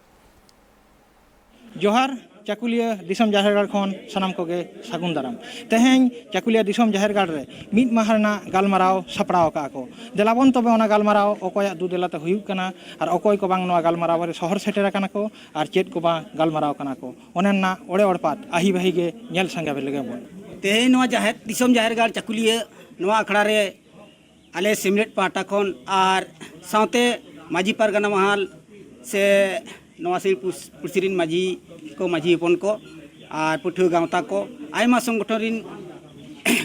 ᱡᱚᱦᱟᱨ᱾ ᱪᱟᱹᱠᱩᱞᱤᱭᱟᱹ ᱫᱤᱥᱚᱢ ᱡᱟᱦᱮᱨ ᱜᱟᱲ ᱠᱷᱚᱱ ᱥᱟᱱᱟᱢ ᱠᱚᱜᱮ ᱥᱟᱹᱜᱩᱱ ᱫᱟᱨᱟᱢ᱾ ᱛᱮᱦᱮᱧ ᱪᱟᱹᱠᱩᱞᱤᱭᱟᱹ ᱫᱤᱥᱚᱢ ᱡᱟᱦᱮᱨ ᱜᱟᱲ ᱨᱮ ᱢᱤᱫ ᱢᱟᱦᱟ ᱨᱮᱱᱟᱜ ᱜᱟᱞᱢᱟᱨᱟᱣ ᱥᱟᱯᱲᱟᱣ ᱟᱠᱟᱫᱼᱟ ᱠᱚ᱾ ᱫᱮᱞᱟᱵᱚᱱ ᱛᱚᱵᱮ ᱚᱱᱟ ᱜᱟᱞᱢᱟᱨᱟᱣ ᱚᱠᱚᱭᱟᱜ ᱫᱩ ᱫᱮᱞᱟᱛᱮ ᱦᱩᱭᱩᱜ ᱠᱟᱱᱟ ᱟᱨ ᱚᱠᱚᱭ ᱠᱚ ᱵᱟᱝ ᱱᱚᱣᱟ ᱜᱟᱞᱢᱟᱨᱟᱣ ᱨᱮ ᱥᱚᱦᱚᱨ ᱥᱮᱴᱮᱨ ᱟᱠᱟᱱᱟ ᱠᱚ ᱟᱨ ᱪᱮᱫ ᱠᱚ ᱵᱟᱝ ᱜᱟᱞᱢᱟᱨᱟᱣ ᱠᱟᱱᱟ ᱠᱚ, ᱚᱱᱟ ᱨᱮᱱᱟᱜ ᱚᱲᱮ ᱚᱲᱯᱟᱛ ᱟᱹᱦᱤ ᱵᱟᱹᱦᱤ ᱜᱮ ᱧᱮᱞ ᱥᱟᱸᱜᱮ ᱞᱮᱜᱮ ᱵᱚᱱ᱾ ᱛᱮᱦᱮᱧ ᱱᱚᱣᱟ ᱡᱟᱦᱮᱨ, ᱫᱤᱥᱚᱢ ᱡᱟᱦᱮᱨ ᱜᱟᱲ ᱪᱟᱹᱠᱩᱞᱤᱭᱟᱹ ᱱᱚᱣᱟ ᱟᱠᱷᱲᱟ ᱨᱮ ᱟᱞᱮ ᱥᱤᱢᱞᱮᱴ ᱯᱟᱦᱴᱟ ᱠᱷᱚᱱ ᱟᱨ ᱥᱟᱶᱛᱮ ᱢᱟᱹᱡᱷᱤ ᱯᱟᱨᱜᱟᱱᱟ ᱢᱟᱦᱟᱞ ᱥᱮ ᱱᱚᱣᱟ ᱥᱤᱧ ᱯᱩᱥ-, ᱯᱩᱲᱥᱤ ᱨᱮᱱ ᱢᱟᱹᱡᱷᱤ ᱠᱚ, ᱢᱟᱹᱡᱷᱤ ᱦᱚᱯᱚᱱ ᱠᱚ ᱟᱨ ᱯᱟᱹᱴᱷᱩᱣᱟᱹ ᱜᱟᱶᱛᱟ ᱠᱚ, ᱟᱭᱢᱟ ᱥᱚᱝᱜᱚᱴᱷᱚᱱ ᱨᱮᱱ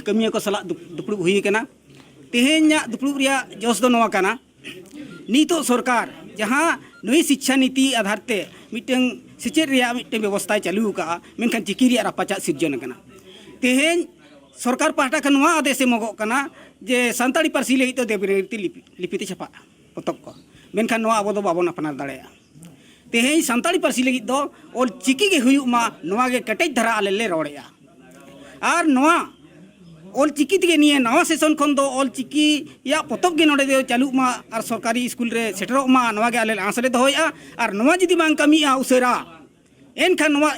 ᱠᱟᱹᱢᱤᱭᱟᱹ ᱠᱚ ᱥᱟᱞᱟᱜ ᱫᱩᱯ-, ᱫᱩᱯᱲᱩᱵ ᱦᱩᱭ ᱟᱠᱟᱱᱟ᱾ ᱛᱮᱦᱮᱧᱟᱜ ᱫᱩᱯᱲᱩᱵ ᱨᱮᱭᱟᱜ ᱡᱚᱥ ᱫᱚ ᱱᱚᱣᱟ ᱠᱟᱱᱟ, ᱱᱤᱛᱚᱜ ᱥᱚᱨᱠᱟᱨ ᱡᱟᱦᱟᱸ ᱱᱩᱭ ᱥᱤᱪᱪᱷᱟ ᱱᱤᱛᱤ ᱟᱫᱷᱟᱨ ᱛᱮ ᱢᱤᱫᱴᱟᱝ ᱥᱮᱪᱮᱫ ᱨᱮᱭᱟᱜ ᱢᱤᱫᱴᱮᱱ ᱵᱮᱵᱚᱥᱛᱷᱟᱭ ᱪᱟᱹᱞᱩ ᱟᱠᱟᱫᱼᱟ, ᱢᱮᱱᱠᱷᱟᱱ ᱪᱤᱠᱤ ᱨᱮᱭᱟᱜ ᱨᱟᱯᱟᱪᱟᱜ ᱥᱤᱨᱡᱚᱱ ᱟᱠᱟᱱᱟ᱾ ᱛᱮᱦᱮᱧ ᱥᱚᱨᱠᱟᱨ ᱯᱟᱦᱴᱟ ᱠᱷᱚᱱ ᱱᱚᱣᱟ ᱟᱫᱮᱥ ᱮᱢᱚᱜᱚᱜ ᱠᱟᱱᱟ ᱡᱮ ᱥᱟᱱᱛᱟᱲᱤ ᱯᱟᱹᱨᱥᱤ ᱞᱟᱹᱜᱤᱫ ᱫᱚ ᱫᱮᱵᱽᱱᱟᱜᱚᱨᱤ ᱛᱮ ᱞᱤᱯᱤ, ᱞᱤᱯᱤ ᱛᱮ ᱪᱷᱟᱯᱟᱜᱼᱟ ᱯᱚᱛᱚᱵ ᱠᱚ, ᱢᱮᱱᱠᱷᱟᱱ ᱱᱚᱣᱟ ᱟᱵᱚ ᱫᱚ ᱵᱟᱵᱚᱱ ᱟᱯᱱᱟᱨ ᱫᱟᱲᱮᱭᱟᱜᱼᱟ᱾ ᱛᱮᱦᱮᱧ ᱥᱟᱱᱛᱟᱲᱤ ᱯᱟᱹᱨᱥᱤ ᱞᱟᱹᱜᱤᱫ ᱫᱚ ᱚᱞ ᱪᱤᱠᱤ ᱜᱮ ᱦᱩᱭᱩᱜ ᱢᱟ, ᱱᱚᱣᱟ ᱜᱮ ᱠᱮᱴᱮᱡ ᱫᱷᱟᱨᱟ ᱟᱞᱮ ᱞᱮ ᱨᱚᱲᱮᱫᱼᱟ᱾ ᱟᱨ ᱱᱚᱣᱟ ᱚᱞ ᱪᱤᱠᱤ ᱛᱮᱜᱮ ᱱᱤᱭᱟᱹ ᱱᱟᱣᱟ ᱥᱮᱥᱚᱱ ᱠᱷᱚᱱ ᱫᱚ ᱚᱞ ᱪᱤᱠᱤᱭᱟᱜ ᱯᱚᱛᱚᱵ ᱜᱮ ᱱᱚᱰᱮ ᱫᱚ ᱪᱟᱹᱞᱩᱜ ᱢᱟ ᱟᱨ ᱥᱚᱨᱠᱟᱨᱤ ᱥᱠᱩᱞ ᱨᱮ ᱥᱮᱴᱮᱨᱚᱜ ᱢᱟ, ᱱᱚᱣᱟ ᱜᱮ ᱟᱞᱮ ᱞᱮ ᱟᱸᱥ ᱞᱮ ᱫᱚᱦᱚᱭᱮᱫᱼᱟ᱾ ᱟᱨ ᱱᱚᱣᱟ ᱡᱩᱫᱤ ᱵᱟᱝ ᱠᱟᱹᱢᱤᱜᱼᱟ ᱩᱥᱟᱹᱨᱟ, ᱮᱱᱠᱷᱟᱱ ᱱᱚᱣᱟ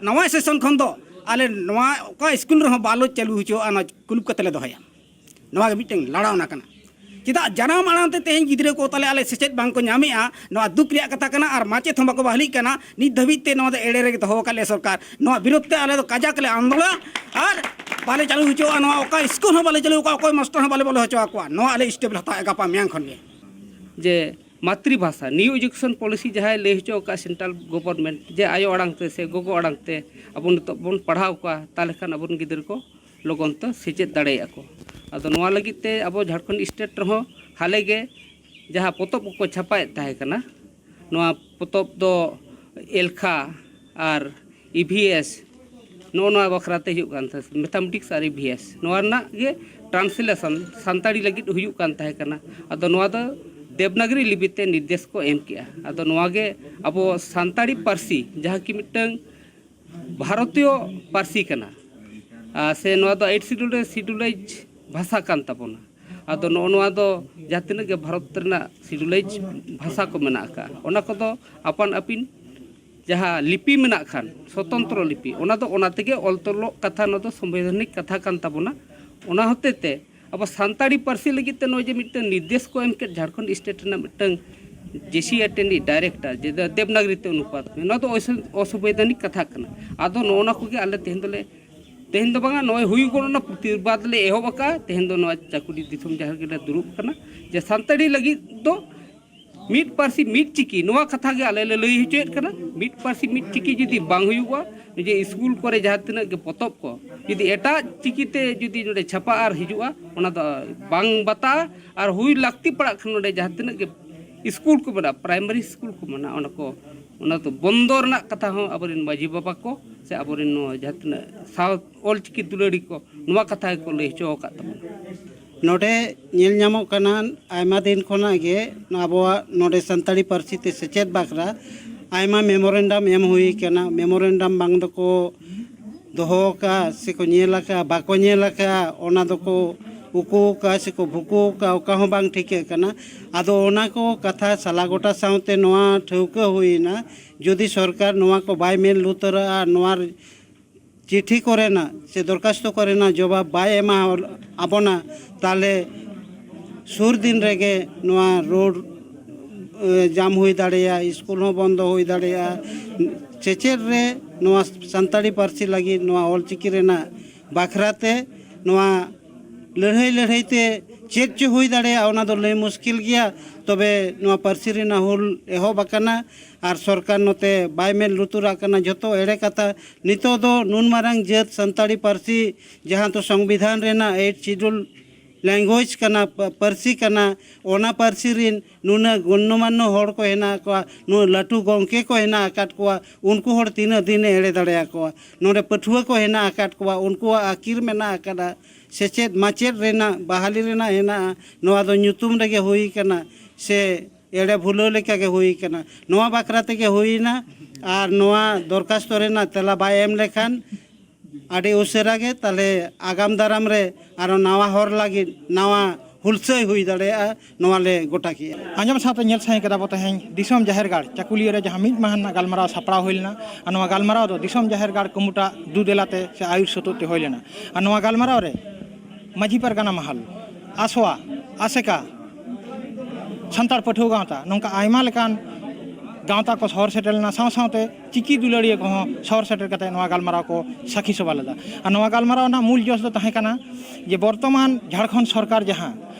ᱱᱟᱣᱟ ᱥᱮᱥᱚᱱ ᱠᱷᱚᱱ ᱫᱚ ᱟᱞᱮ ᱱᱚᱣᱟ ᱚᱠᱟ ᱥᱠᱩᱞ ᱨᱮᱦᱚᱸ ᱵᱟᱞᱮ ᱪᱟᱹᱞᱩ ᱦᱚᱪᱚᱣᱟᱜᱼᱟ, ᱱᱚᱣᱟ ᱠᱩᱞᱩᱯ ᱠᱟᱛᱮ ᱞᱮ ᱫᱚᱦᱚᱭᱟ᱾ ᱱᱚᱣᱟ ᱜᱮ ᱢᱤᱫᱴᱟᱝ ᱞᱟᱲᱟᱣᱱᱟ ᱠᱟᱱᱟ᱾ ᱪᱮᱫᱟᱜ ᱡᱟᱱᱟᱢ ᱟᱲᱟᱝ ᱛᱮ ᱛᱮᱦᱮᱧ ᱜᱤᱫᱽᱨᱟᱹ ᱠᱚ ᱛᱟᱞᱮ ᱟᱞᱮ ᱥᱮᱪᱮᱫ ᱵᱟᱝ ᱠᱚ ᱧᱟᱢᱮᱜᱼᱟ? ᱱᱚᱣᱟ ᱫᱩᱠ ᱨᱮᱭᱟᱜ ᱠᱟᱛᱷᱟ ᱠᱟᱱᱟ᱾ ᱟᱨ ᱢᱟᱪᱮᱫ ᱦᱚᱸ ᱵᱟᱠᱚ ᱵᱟᱦᱟᱞᱤᱜ ᱠᱟᱱᱟ᱾ ᱱᱤᱛ ᱫᱷᱟᱹᱵᱤᱡ ᱛᱮ ᱱᱚᱣᱟ ᱫᱚ ᱮᱲᱮ ᱨᱮᱜᱮ ᱫᱚᱦᱚ ᱟᱠᱟᱫ ᱞᱮᱭᱟ ᱥᱚᱨᱠᱟᱨ᱾ ᱱᱚᱣᱟ ᱵᱤᱨᱳᱫᱷ ᱛᱮ ᱟᱞᱮ ᱫᱚ ᱠᱟᱡᱟᱠ ᱞᱮ ᱟᱱᱫᱳᱞᱚᱱᱟ ᱟᱨ ᱵᱟᱞᱮ ᱪᱟᱹᱞᱩ ᱦᱚᱪᱚᱣᱟᱜᱼᱟ᱾ ᱱᱚᱣᱟ ᱚᱠᱟ ᱥᱠᱩᱞ ᱦᱚᱸ ᱵᱟᱞᱮ ᱪᱟᱹᱞᱩ ᱟᱠᱚᱣᱟ, ᱚᱠᱚᱭ ᱢᱟᱥᱴᱟᱨ ᱦᱚᱸ ᱵᱟᱞᱮ ᱵᱚᱞᱚ ᱦᱚᱪᱚ ᱟᱠᱚᱣᱟ᱾ ᱱᱚᱣᱟ ᱟᱞᱮ ᱥᱴᱮᱯ ᱞᱮ ᱦᱟᱛᱟᱣᱮᱫᱼᱟ ᱜᱟᱯᱟ ᱢᱮᱭᱟᱝ ᱠᱷᱚᱱ ᱜᱮ᱾ ᱡᱮ ᱢᱟᱛᱨᱤᱵᱷᱟᱥᱟ, ᱱᱤᱭᱩ ᱮᱡᱩᱠᱮᱥᱚᱱ ᱯᱚᱞᱤᱥᱤ ᱡᱟᱦᱟᱸᱭ ᱞᱟᱹᱭ ᱦᱚᱪᱚ ᱟᱠᱟᱫ ᱥᱮᱱᱴᱨᱟᱞ ᱜᱚᱵᱷᱚᱨᱱᱢᱮᱱᱴ ᱡᱮ ᱟᱭᱳ ᱟᱲᱟᱝ ᱛᱮ ᱥᱮ ᱜᱚᱜᱚ ᱟᱲᱟᱝ ᱛᱮ ᱟᱵᱚ ᱱᱤᱛᱚᱜ ᱵᱚᱱ ᱯᱟᱲᱦᱟᱣ ᱠᱚᱣᱟ, ᱛᱟᱦᱚᱞᱮ ᱠᱷᱟᱱ ᱟᱵᱚᱨᱮᱱ ᱜᱤᱫᱽᱨᱟᱹ ᱠᱚ ᱞᱚᱜᱚᱱ ᱛᱮ ᱥᱮᱪᱮᱫ ᱫᱟᱲᱮᱭᱟᱜᱼᱟ ᱠᱚ᱾ ᱟᱫᱚ ᱱᱚᱣᱟ ᱞᱟᱹᱜᱤᱫ ᱛᱮ ᱟᱵᱚ ᱡᱷᱟᱲᱠᱷᱚᱸᱰ ᱥᱴᱮᱴ ᱨᱮᱦᱚᱸ ᱦᱟᱞᱮ ᱜᱮ ᱡᱟᱦᱟᱸ ᱯᱚᱛᱚᱵ ᱠᱚᱠᱚ ᱪᱷᱟᱯᱟᱭᱮᱫ ᱛᱟᱦᱮᱸ ᱠᱟᱱᱟ, ᱱᱚᱣᱟ ᱯᱚᱛᱚᱵ ᱫᱚ ᱮᱞᱠᱷᱟ ᱟᱨ ᱤ ᱵᱷᱤ ᱮᱥ, ᱱᱚᱜᱼᱚ ᱱᱚᱣᱟ ᱵᱟᱠᱷᱨᱟ ᱛᱮ ᱦᱩᱭᱩᱜ ᱠᱟᱱ ᱛᱟᱦᱮᱸ, ᱢᱮᱛᱷᱟᱢᱮᱴᱤᱠᱥ ᱟᱨ ᱤ ᱵᱷᱤ ᱮᱥ, ᱱᱚᱣᱟ ᱨᱮᱱᱟᱜ ᱜᱮ ᱴᱨᱟᱱᱥᱞᱮᱥᱚᱱ ᱥᱟᱱᱛᱟᱲᱤ ᱞᱟᱹᱜᱤᱫ ᱦᱩᱭᱩᱜ ᱠᱟᱱ ᱛᱟᱦᱮᱸ ᱠᱟᱱᱟ᱾ ᱟᱫᱚ ᱱᱚᱣᱟ ᱫᱚ ᱫᱮᱵᱽᱱᱟᱜᱽᱨᱤ ᱞᱤᱯᱤ ᱛᱮ ᱱᱤᱨᱫᱮᱥ ᱠᱚ ᱮᱢ ᱠᱮᱜᱼᱟ᱾ ᱟᱫᱚ ᱱᱚᱣᱟ ᱜᱮ ᱟᱵᱚ ᱥᱟᱱᱛᱟᱲᱤ ᱯᱟᱹᱨᱥᱤ, ᱡᱟᱦᱟᱸ ᱠᱤ ᱢᱤᱫᱴᱟᱝ ᱵᱷᱟᱨᱚᱛᱤᱭᱚ ᱯᱟᱹᱨᱥᱤ ᱠᱟᱱᱟ, ᱟᱨ ᱥᱮ ᱱᱚᱣᱟ ᱫᱚ ᱮᱭᱤᱴ ᱥᱤᱰᱩᱞ ᱨᱮ ᱥᱤᱰᱩᱞᱟᱭᱤᱡᱽ ᱵᱷᱟᱥᱟ ᱠᱟᱱ ᱛᱟᱵᱚᱱᱟ᱾ ᱟᱫᱚ ᱱᱚᱜᱼᱚ ᱱᱚᱣᱟ ᱫᱚ ᱡᱟᱦᱟᱸ ᱛᱤᱱᱟᱹᱜ ᱜᱮ ᱵᱷᱟᱨᱚᱛ ᱨᱮᱱᱟᱜ ᱥᱤᱰᱩᱞᱟᱭᱤᱡᱽ ᱵᱷᱟᱥᱟ ᱠᱚ ᱢᱮᱱᱟᱜ ᱟᱠᱟᱫᱼᱟ, ᱚᱱᱟ ᱠᱚᱫᱚ ᱟᱯᱟᱱ ᱟᱹᱯᱤᱱ ᱡᱟᱦᱟᱸ ᱞᱤᱯᱤ ᱢᱮᱱᱟᱜ ᱠᱷᱟᱱ, ᱥᱚᱛᱚᱱᱛᱨᱚ ᱞᱤᱯᱤ, ᱚᱱᱟ ᱫᱚ ᱚᱱᱟ ᱛᱮᱜᱮ ᱚᱞ ᱛᱚᱞᱚᱜ ᱠᱟᱛᱷᱟ, ᱱᱚᱣᱟ ᱫᱚ ᱥᱚᱝᱵᱤᱫᱷᱟᱱᱤᱠ ᱠᱟᱛᱷᱟ ᱠᱟᱱ ᱛᱟᱵᱚᱱᱟ᱾ ᱚᱱᱟ ᱦᱚᱛᱮ ᱛᱮ ᱟᱵᱚ ᱥᱟᱱᱛᱟᱲᱤ ᱯᱟᱹᱨᱥᱤ ᱞᱟᱹᱜᱤᱫ ᱛᱮ ᱱᱚᱜᱼᱚᱭ ᱡᱮ ᱢᱤᱫᱴᱟᱝ ᱱᱤᱨᱫᱮᱥ ᱠᱚ ᱮᱢ ᱠᱮᱫ ᱡᱷᱟᱲᱠᱷᱚᱸᱰ ᱥᱴᱮᱴ ᱨᱮᱱᱟᱜ ᱢᱤᱫᱴᱟᱝ ᱡᱮ ᱥᱤ ᱟᱨ ᱴᱤ ᱨᱤᱱᱤᱡ ᱰᱟᱭᱨᱮᱠᱴᱚᱨ, ᱡᱮ ᱫᱮᱵᱽᱱᱟᱜᱽᱨᱤ ᱛᱮ ᱚᱱᱩᱵᱟᱫᱽ ᱢᱮ, ᱱᱚᱣᱟ ᱫᱚ ᱚᱥᱚ-, ᱚᱥᱚᱝᱵᱤᱫᱷᱟᱱᱤᱠ ᱠᱟᱛᱷᱟ ᱠᱟᱱᱟ᱾ ᱟᱫᱚ ᱱᱚᱜᱼᱚ ᱱᱚᱣᱟ ᱠᱚᱜᱮ ᱟᱞᱮ ᱛᱮᱦᱮᱧ ᱫᱚᱞᱮ, ᱛᱮᱦᱮᱧ ᱫᱚ ᱵᱟᱝᱟ, ᱱᱚᱜᱼᱚᱭ ᱦᱩᱭ ᱜᱚᱫ ᱮᱱᱟ, ᱯᱨᱚᱛᱤᱵᱟᱫᱽ ᱞᱮ ᱮᱦᱚᱵ ᱟᱠᱟᱫᱼᱟ᱾ ᱛᱮᱦᱮᱧ ᱫᱚ ᱱᱚᱣᱟ ᱪᱟᱹᱠᱩᱞᱤ ᱫᱤᱥᱚᱢ ᱡᱟᱦᱟᱸ ᱨᱮᱜᱮ ᱞᱮ ᱫᱩᱲᱩᱵ ᱟᱠᱟᱱᱟ, ᱡᱮ ᱥᱟᱱᱛᱟᱲᱤ ᱞᱟᱹᱜᱤᱫ ᱫᱚ ᱢᱤᱫ ᱯᱟᱹᱨᱥᱤ ᱢᱤᱫ ᱪᱤᱠᱤ, ᱱᱚᱣᱟ ᱠᱟᱛᱷᱟ ᱜᱮ ᱟᱞᱮ ᱞᱮ ᱞᱟᱹᱭ ᱦᱚᱪᱚᱭᱮᱫ ᱠᱟᱱᱟ᱾ ᱢᱤᱫ ᱯᱟᱹᱨᱥᱤ ᱢᱤᱫ ᱪᱤᱠᱤ ᱡᱩᱫᱤ ᱵᱟᱝ ᱦᱩᱭᱩᱜᱼᱟ, ᱱᱤᱡᱮ ᱥᱠᱩᱞ ᱠᱚᱨᱮ ᱡᱟᱦᱟᱸ ᱛᱤᱱᱟᱹᱜ ᱜᱮ ᱯᱚᱛᱚᱵ ᱠᱚ ᱡᱩᱫᱤ ᱮᱴᱟᱜ ᱪᱤᱠᱤ ᱛᱮ ᱡᱩᱫᱤ ᱱᱚᱰᱮ ᱪᱷᱟᱯᱟ ᱟᱨ ᱦᱤᱡᱩᱜᱼᱟ, ᱚᱱᱟ ᱫᱚ ᱵᱟᱝ ᱵᱟᱛᱟᱜᱼᱟ᱾ ᱟᱨ ᱦᱩᱭ ᱞᱟᱹᱠᱛᱤ ᱯᱟᱲᱟᱜ ᱠᱷᱟᱱ ᱱᱚᱰᱮ ᱡᱟᱦᱟᱸ ᱛᱤᱱᱟᱹᱜ ᱜᱮ ᱥᱠᱩᱞ ᱠᱚ ᱢᱮᱱᱟᱜᱼᱟ, ᱯᱨᱟᱭᱢᱟᱨᱤ ᱥᱠᱩᱞ ᱠᱚ ᱢᱮᱱᱟᱜᱼᱟ, ᱚᱱᱟ ᱠᱚ ᱚᱱᱟ ᱫᱚ ᱵᱚᱱᱫᱚ ᱨᱮᱱᱟᱜ ᱠᱟᱛᱷᱟ ᱦᱚᱸ ᱟᱵᱚᱨᱮᱱ ᱢᱟᱹᱡᱷᱤ ᱵᱟᱵᱟ ᱠᱚ ᱥᱮ ᱟᱵᱚᱨᱮᱱ ᱱᱚᱣᱟ ᱡᱟᱦᱟᱸ ᱛᱤᱱᱟᱹᱜ ᱥᱟᱶ ᱚᱞᱪᱤᱠᱤ ᱫᱩᱞᱟᱹᱲᱤ ᱠᱚ, ᱱᱚᱣᱟ ᱠᱟᱛᱷᱟ ᱜᱮᱠᱚ ᱞᱟᱹᱭ ᱦᱚᱪᱚ ᱟᱠᱟᱫ ᱛᱟᱵᱚᱱᱟ᱾ ᱱᱚᱰᱮ ᱧᱮᱞ ᱧᱟᱢᱚᱜ ᱠᱟᱱᱟ, ᱟᱭᱢᱟ ᱫᱤᱱ ᱠᱷᱚᱱᱟᱜ ᱜᱮ ᱟᱵᱚᱣᱟᱜ ᱱᱚᱰᱮ ᱥᱟᱱᱛᱟᱲᱤ ᱯᱟᱹᱨᱥᱤ ᱛᱮ ᱥᱮᱪᱮᱫ ᱵᱟᱠᱷᱨᱟ ᱟᱭᱢᱟ ᱢᱮᱢᱳᱨᱮᱱᱰᱟᱢ ᱮᱢ ᱦᱩᱭ ᱠᱟᱱᱟ᱾ ᱢᱮᱢᱳᱨᱮᱱᱰᱟᱢ ᱵᱟᱝ ᱫᱚᱠᱚ ᱫᱚᱦᱚ ᱟᱠᱟᱫ ᱥᱮᱠᱚ ᱧᱮᱞ ᱟᱠᱟᱫ, ᱵᱟᱠᱚ ᱧᱮᱞ ᱟᱠᱟᱫ, ᱚᱱᱟ ᱫᱚᱠᱚ ᱩᱠᱩ ᱟᱠᱟᱫ ᱥᱮᱠᱚ ᱵᱷᱩᱠᱩ ᱟᱠᱟᱫ, ᱚᱠᱟ ᱦᱚᱸ ᱵᱟᱝ ᱴᱷᱤᱠᱟᱹᱜ ᱠᱟᱱᱟ᱾ ᱟᱫᱚ ᱚᱱᱟ ᱠᱚ ᱠᱟᱛᱷᱟ ᱥᱟᱞᱟ ᱜᱚᱴᱟ ᱥᱟᱶᱛᱮ ᱱᱚᱣᱟ ᱴᱷᱟᱹᱣᱠᱟᱹ ᱦᱩᱭᱮᱱᱟ, ᱡᱩᱫᱤ ᱥᱚᱨᱠᱟᱨ ᱱᱚᱣᱟ ᱠᱚ ᱵᱟᱭ ᱢᱮᱫ ᱞᱩᱛᱟᱹᱨᱟᱜᱼᱟ, ᱱᱚᱣᱟ ᱪᱤᱴᱷᱤ ᱠᱚᱨᱮᱱᱟᱜ ᱥᱮ ᱫᱚᱨᱠᱷᱟᱥᱛᱚ ᱠᱚᱨᱮᱱᱟᱜ ᱡᱚᱵᱟᱵ ᱵᱟᱭ ᱮᱢᱟ ᱟᱵᱚᱱᱟ, ᱛᱟᱦᱚᱞᱮ ᱥᱩᱨ ᱫᱤᱱ ᱨᱮᱜᱮ ᱱᱚᱣᱟ ᱨᱳᱰ, ᱮ, ᱡᱟᱢ ᱦᱩᱭ ᱫᱟᱲᱮᱭᱟᱜᱼᱟ, ᱥᱠᱩᱞ ᱦᱚᱸ ᱵᱚᱱᱫᱚ ᱦᱩᱭ ᱫᱟᱲᱮᱭᱟᱜᱼᱟ᱾ ᱥᱮᱪᱮᱫ ᱨᱮ ᱱᱚᱣᱟ ᱥᱟᱱᱛᱟᱲᱤ ᱯᱟᱹᱨᱥᱤ ᱞᱟᱹᱜᱤᱫ ᱱᱚᱣᱟ ᱚᱞᱪᱤᱠᱤ ᱨᱮᱱᱟᱜ ᱵᱟᱠᱷᱨᱟ ᱛᱮ ᱱᱚᱣᱟ ᱞᱟᱹᱲᱦᱟᱹᱭ ᱞᱟᱹᱲᱦᱟᱹᱭ ᱛᱮ ᱪᱮᱫ ᱪᱚ ᱦᱩᱭ ᱫᱟᱲᱮᱭᱟᱜᱼᱟ, ᱚᱱᱟ ᱫᱚ ᱞᱟᱹᱭ ᱢᱩᱥᱠᱤᱞ ᱜᱮᱭᱟ᱾ ᱛᱚᱵᱮ ᱱᱚᱣᱟ ᱯᱟᱹᱨᱥᱤ ᱨᱮᱱᱟᱜ ᱦᱩᱞ ᱮᱦᱚᱵ ᱟᱠᱟᱱᱟ ᱟᱨ ᱥᱚᱨᱠᱟᱨ ᱱᱚᱛᱮ ᱵᱟᱭ ᱢᱮᱫ ᱞᱩᱛᱩᱨᱟᱜ ᱠᱟᱱᱟ᱾ ᱡᱷᱚᱛᱚ ᱮᱲᱮ ᱠᱟᱛᱷᱟ᱾ ᱱᱤᱛᱚᱜ ᱫᱚ ᱱᱩᱱ ᱢᱟᱨᱟᱝ ᱡᱟᱹᱛ ᱥᱟᱱᱛᱟᱲᱤ ᱯᱟᱹᱨᱥᱤ, ᱡᱟᱦᱟᱸ ᱫᱚ ᱥᱚᱝᱵᱤᱫᱷᱟᱱ ᱨᱮᱱᱟᱜ ᱮᱭᱤᱴ ᱥᱤᱰᱩᱞ ᱞᱮᱝᱜᱩᱭᱮᱡᱽ ᱠᱟᱱᱟ, ᱯᱟ-, ᱯᱟᱹᱨᱥᱤ ᱠᱟᱱᱟ, ᱚᱱᱟ ᱯᱟᱹᱨᱥᱤ ᱨᱤᱱ ᱱᱩᱱᱟᱹᱜ ᱜᱚᱱᱱᱚᱢᱟᱱᱱᱚ ᱦᱚᱲ ᱠᱚ ᱦᱮᱱᱟᱜ ᱠᱚᱣᱟ, ᱱᱩᱱᱟᱹᱜ ᱞᱟᱹᱴᱩ ᱜᱚᱢᱠᱮ ᱠᱚ ᱦᱮᱱᱟᱜ ᱟᱠᱟᱫ ᱠᱚᱣᱟ, ᱩᱱᱠᱩ ᱦᱚᱲ ᱛᱤᱱᱟᱹᱜ ᱫᱤᱱᱮ ᱮᱲᱮ ᱫᱟᱲᱮᱭᱟᱠᱚᱣᱟ? ᱱᱚᱰᱮ ᱯᱟᱹᱴᱷᱩᱣᱟᱹ ᱠᱚ ᱦᱮᱱᱟᱜ ᱟᱠᱟᱫ ᱠᱚᱣᱟ, ᱩᱱᱠᱩᱣᱟᱜ ᱟᱹᱠᱤᱞ ᱢᱮᱱᱟᱜ ᱟᱠᱟᱫᱟ, ᱥᱮᱪᱮᱫ ᱢᱟᱪᱮᱫ ᱨᱮᱱᱟᱜ ᱵᱟᱦᱟᱞᱤ ᱨᱮᱱᱟᱜ ᱦᱮᱱᱟᱜᱼᱟ, ᱱᱚᱣᱟ ᱫᱚ ᱧᱩᱛᱩᱢ ᱨᱮᱜᱮ ᱦᱩᱭ ᱠᱟᱱᱟ ᱥᱮ ᱮᱲᱮ ᱵᱷᱩᱞᱟᱹᱣ ᱞᱮᱠᱟ ᱜᱮ ᱦᱩᱭ ᱠᱟᱱᱟ᱾ ᱱᱚᱣᱟ ᱵᱟᱠᱷᱨᱟ ᱛᱮᱜᱮ ᱦᱩᱭᱱᱟ᱾ ᱟᱨ ᱱᱚᱣᱟ ᱫᱚᱨᱠᱷᱟᱥᱛᱚ ᱨᱮᱱᱟᱜ ᱛᱮᱞᱟ ᱵᱟᱭ ᱮᱢ ᱞᱮᱠᱷᱟᱱ ᱟᱹᱰᱤ ᱩᱥᱟᱹᱨᱟ ᱜᱮ ᱛᱟᱦᱞᱮ ᱟᱜᱟᱢ ᱫᱟᱨᱟᱢ ᱨᱮ ᱟᱨᱚ ᱱᱟᱣᱟ ᱦᱚᱨ ᱞᱟᱹᱜᱤᱫ ᱱᱟᱣᱟ ᱦᱩᱞᱥᱟᱹᱭ ᱦᱩᱭ ᱫᱟᱲᱮᱭᱟᱜᱼᱟ, ᱱᱚᱣᱟ ᱞᱮ ᱜᱚᱴᱟ ᱠᱮᱜᱼᱟ᱾ ᱟᱸᱡᱚᱢ ᱥᱟᱶᱛᱮ ᱧᱮᱞ ᱥᱟᱸᱜᱮ ᱠᱮᱫᱟ ᱵᱚ ᱛᱮᱦᱮᱧ ᱫᱤᱥᱚᱢ ᱡᱟᱦᱮᱨ ᱜᱟᱲ ᱪᱟᱹᱠᱩᱞᱤᱭᱟᱹ ᱨᱮ ᱡᱟᱦᱟᱸ ᱢᱤᱫ ᱢᱟᱦᱟ ᱨᱮᱱᱟᱜ ᱜᱟᱞᱢᱟᱨᱟᱣ ᱥᱟᱯᱲᱟᱣ ᱦᱩᱭ ᱞᱮᱱᱟ᱾ ᱟᱨ ᱱᱚᱣᱟ ᱜᱟᱞᱢᱟᱨᱟᱣ ᱫᱚ ᱫᱤᱥᱚᱢ ᱡᱟᱦᱮᱨ ᱜᱟᱲ ᱠᱩᱢᱩᱴᱟ ᱫᱩ ᱫᱮᱞᱟ ᱛᱮ ᱥᱮ ᱟᱭᱩᱨ ᱥᱩᱛᱩᱜ ᱛᱮ ᱦᱩᱭ ᱞᱮᱱᱟ᱾ ᱟᱨ ᱱᱚᱣᱟ ᱜᱟᱞᱢᱟᱨᱟᱣ ᱨᱮ ᱢᱟᱹᱡᱷᱤ ᱯᱟᱨᱜᱟᱱᱟ ᱢᱟᱦᱟᱞ, ᱟᱥᱣᱟ, ᱟᱥᱮᱠᱟ, ᱥᱟᱱᱛᱟᱲ ᱯᱟᱹᱴᱷᱩᱣᱟᱹ ᱜᱟᱶᱛᱟ, ᱱᱚᱝᱠᱟ ᱟᱭᱢᱟ ᱞᱮᱠᱟᱱ ᱜᱟᱶᱛᱟ ᱠᱚ ᱥᱚᱦᱚᱨ ᱥᱮᱴᱮᱨ ᱞᱮᱱᱟ, ᱥᱟᱶ ᱥᱟᱶᱛᱮ ᱪᱤᱠᱤ ᱫᱩᱞᱟᱹᱲᱤᱭᱟᱹ ᱠᱚᱦᱚᱸ ᱥᱚᱦᱚᱨ ᱥᱮᱴᱮᱨ ᱠᱟᱛᱮ ᱱᱚᱣᱟ ᱜᱟᱞᱢᱟᱨᱟᱣ ᱠᱚ ᱥᱟᱹᱠᱷᱤ ᱥᱚᱵᱷᱟ ᱞᱮᱫᱟ᱾ ᱟᱨ ᱱᱚᱣᱟ ᱜᱟᱞᱢᱟᱨᱟᱣ ᱨᱮᱱᱟᱜ ᱢᱩᱞ ᱡᱚᱥ ᱫᱚ ᱛᱟᱦᱮᱸ ᱠᱟᱱᱟ ᱡᱮ ᱵᱚᱨᱛᱚᱢᱟᱱ ᱡᱷᱟᱲᱠᱷᱚᱸᱰ ᱥᱚᱨᱠᱟᱨ ᱡᱟᱦᱟᱸ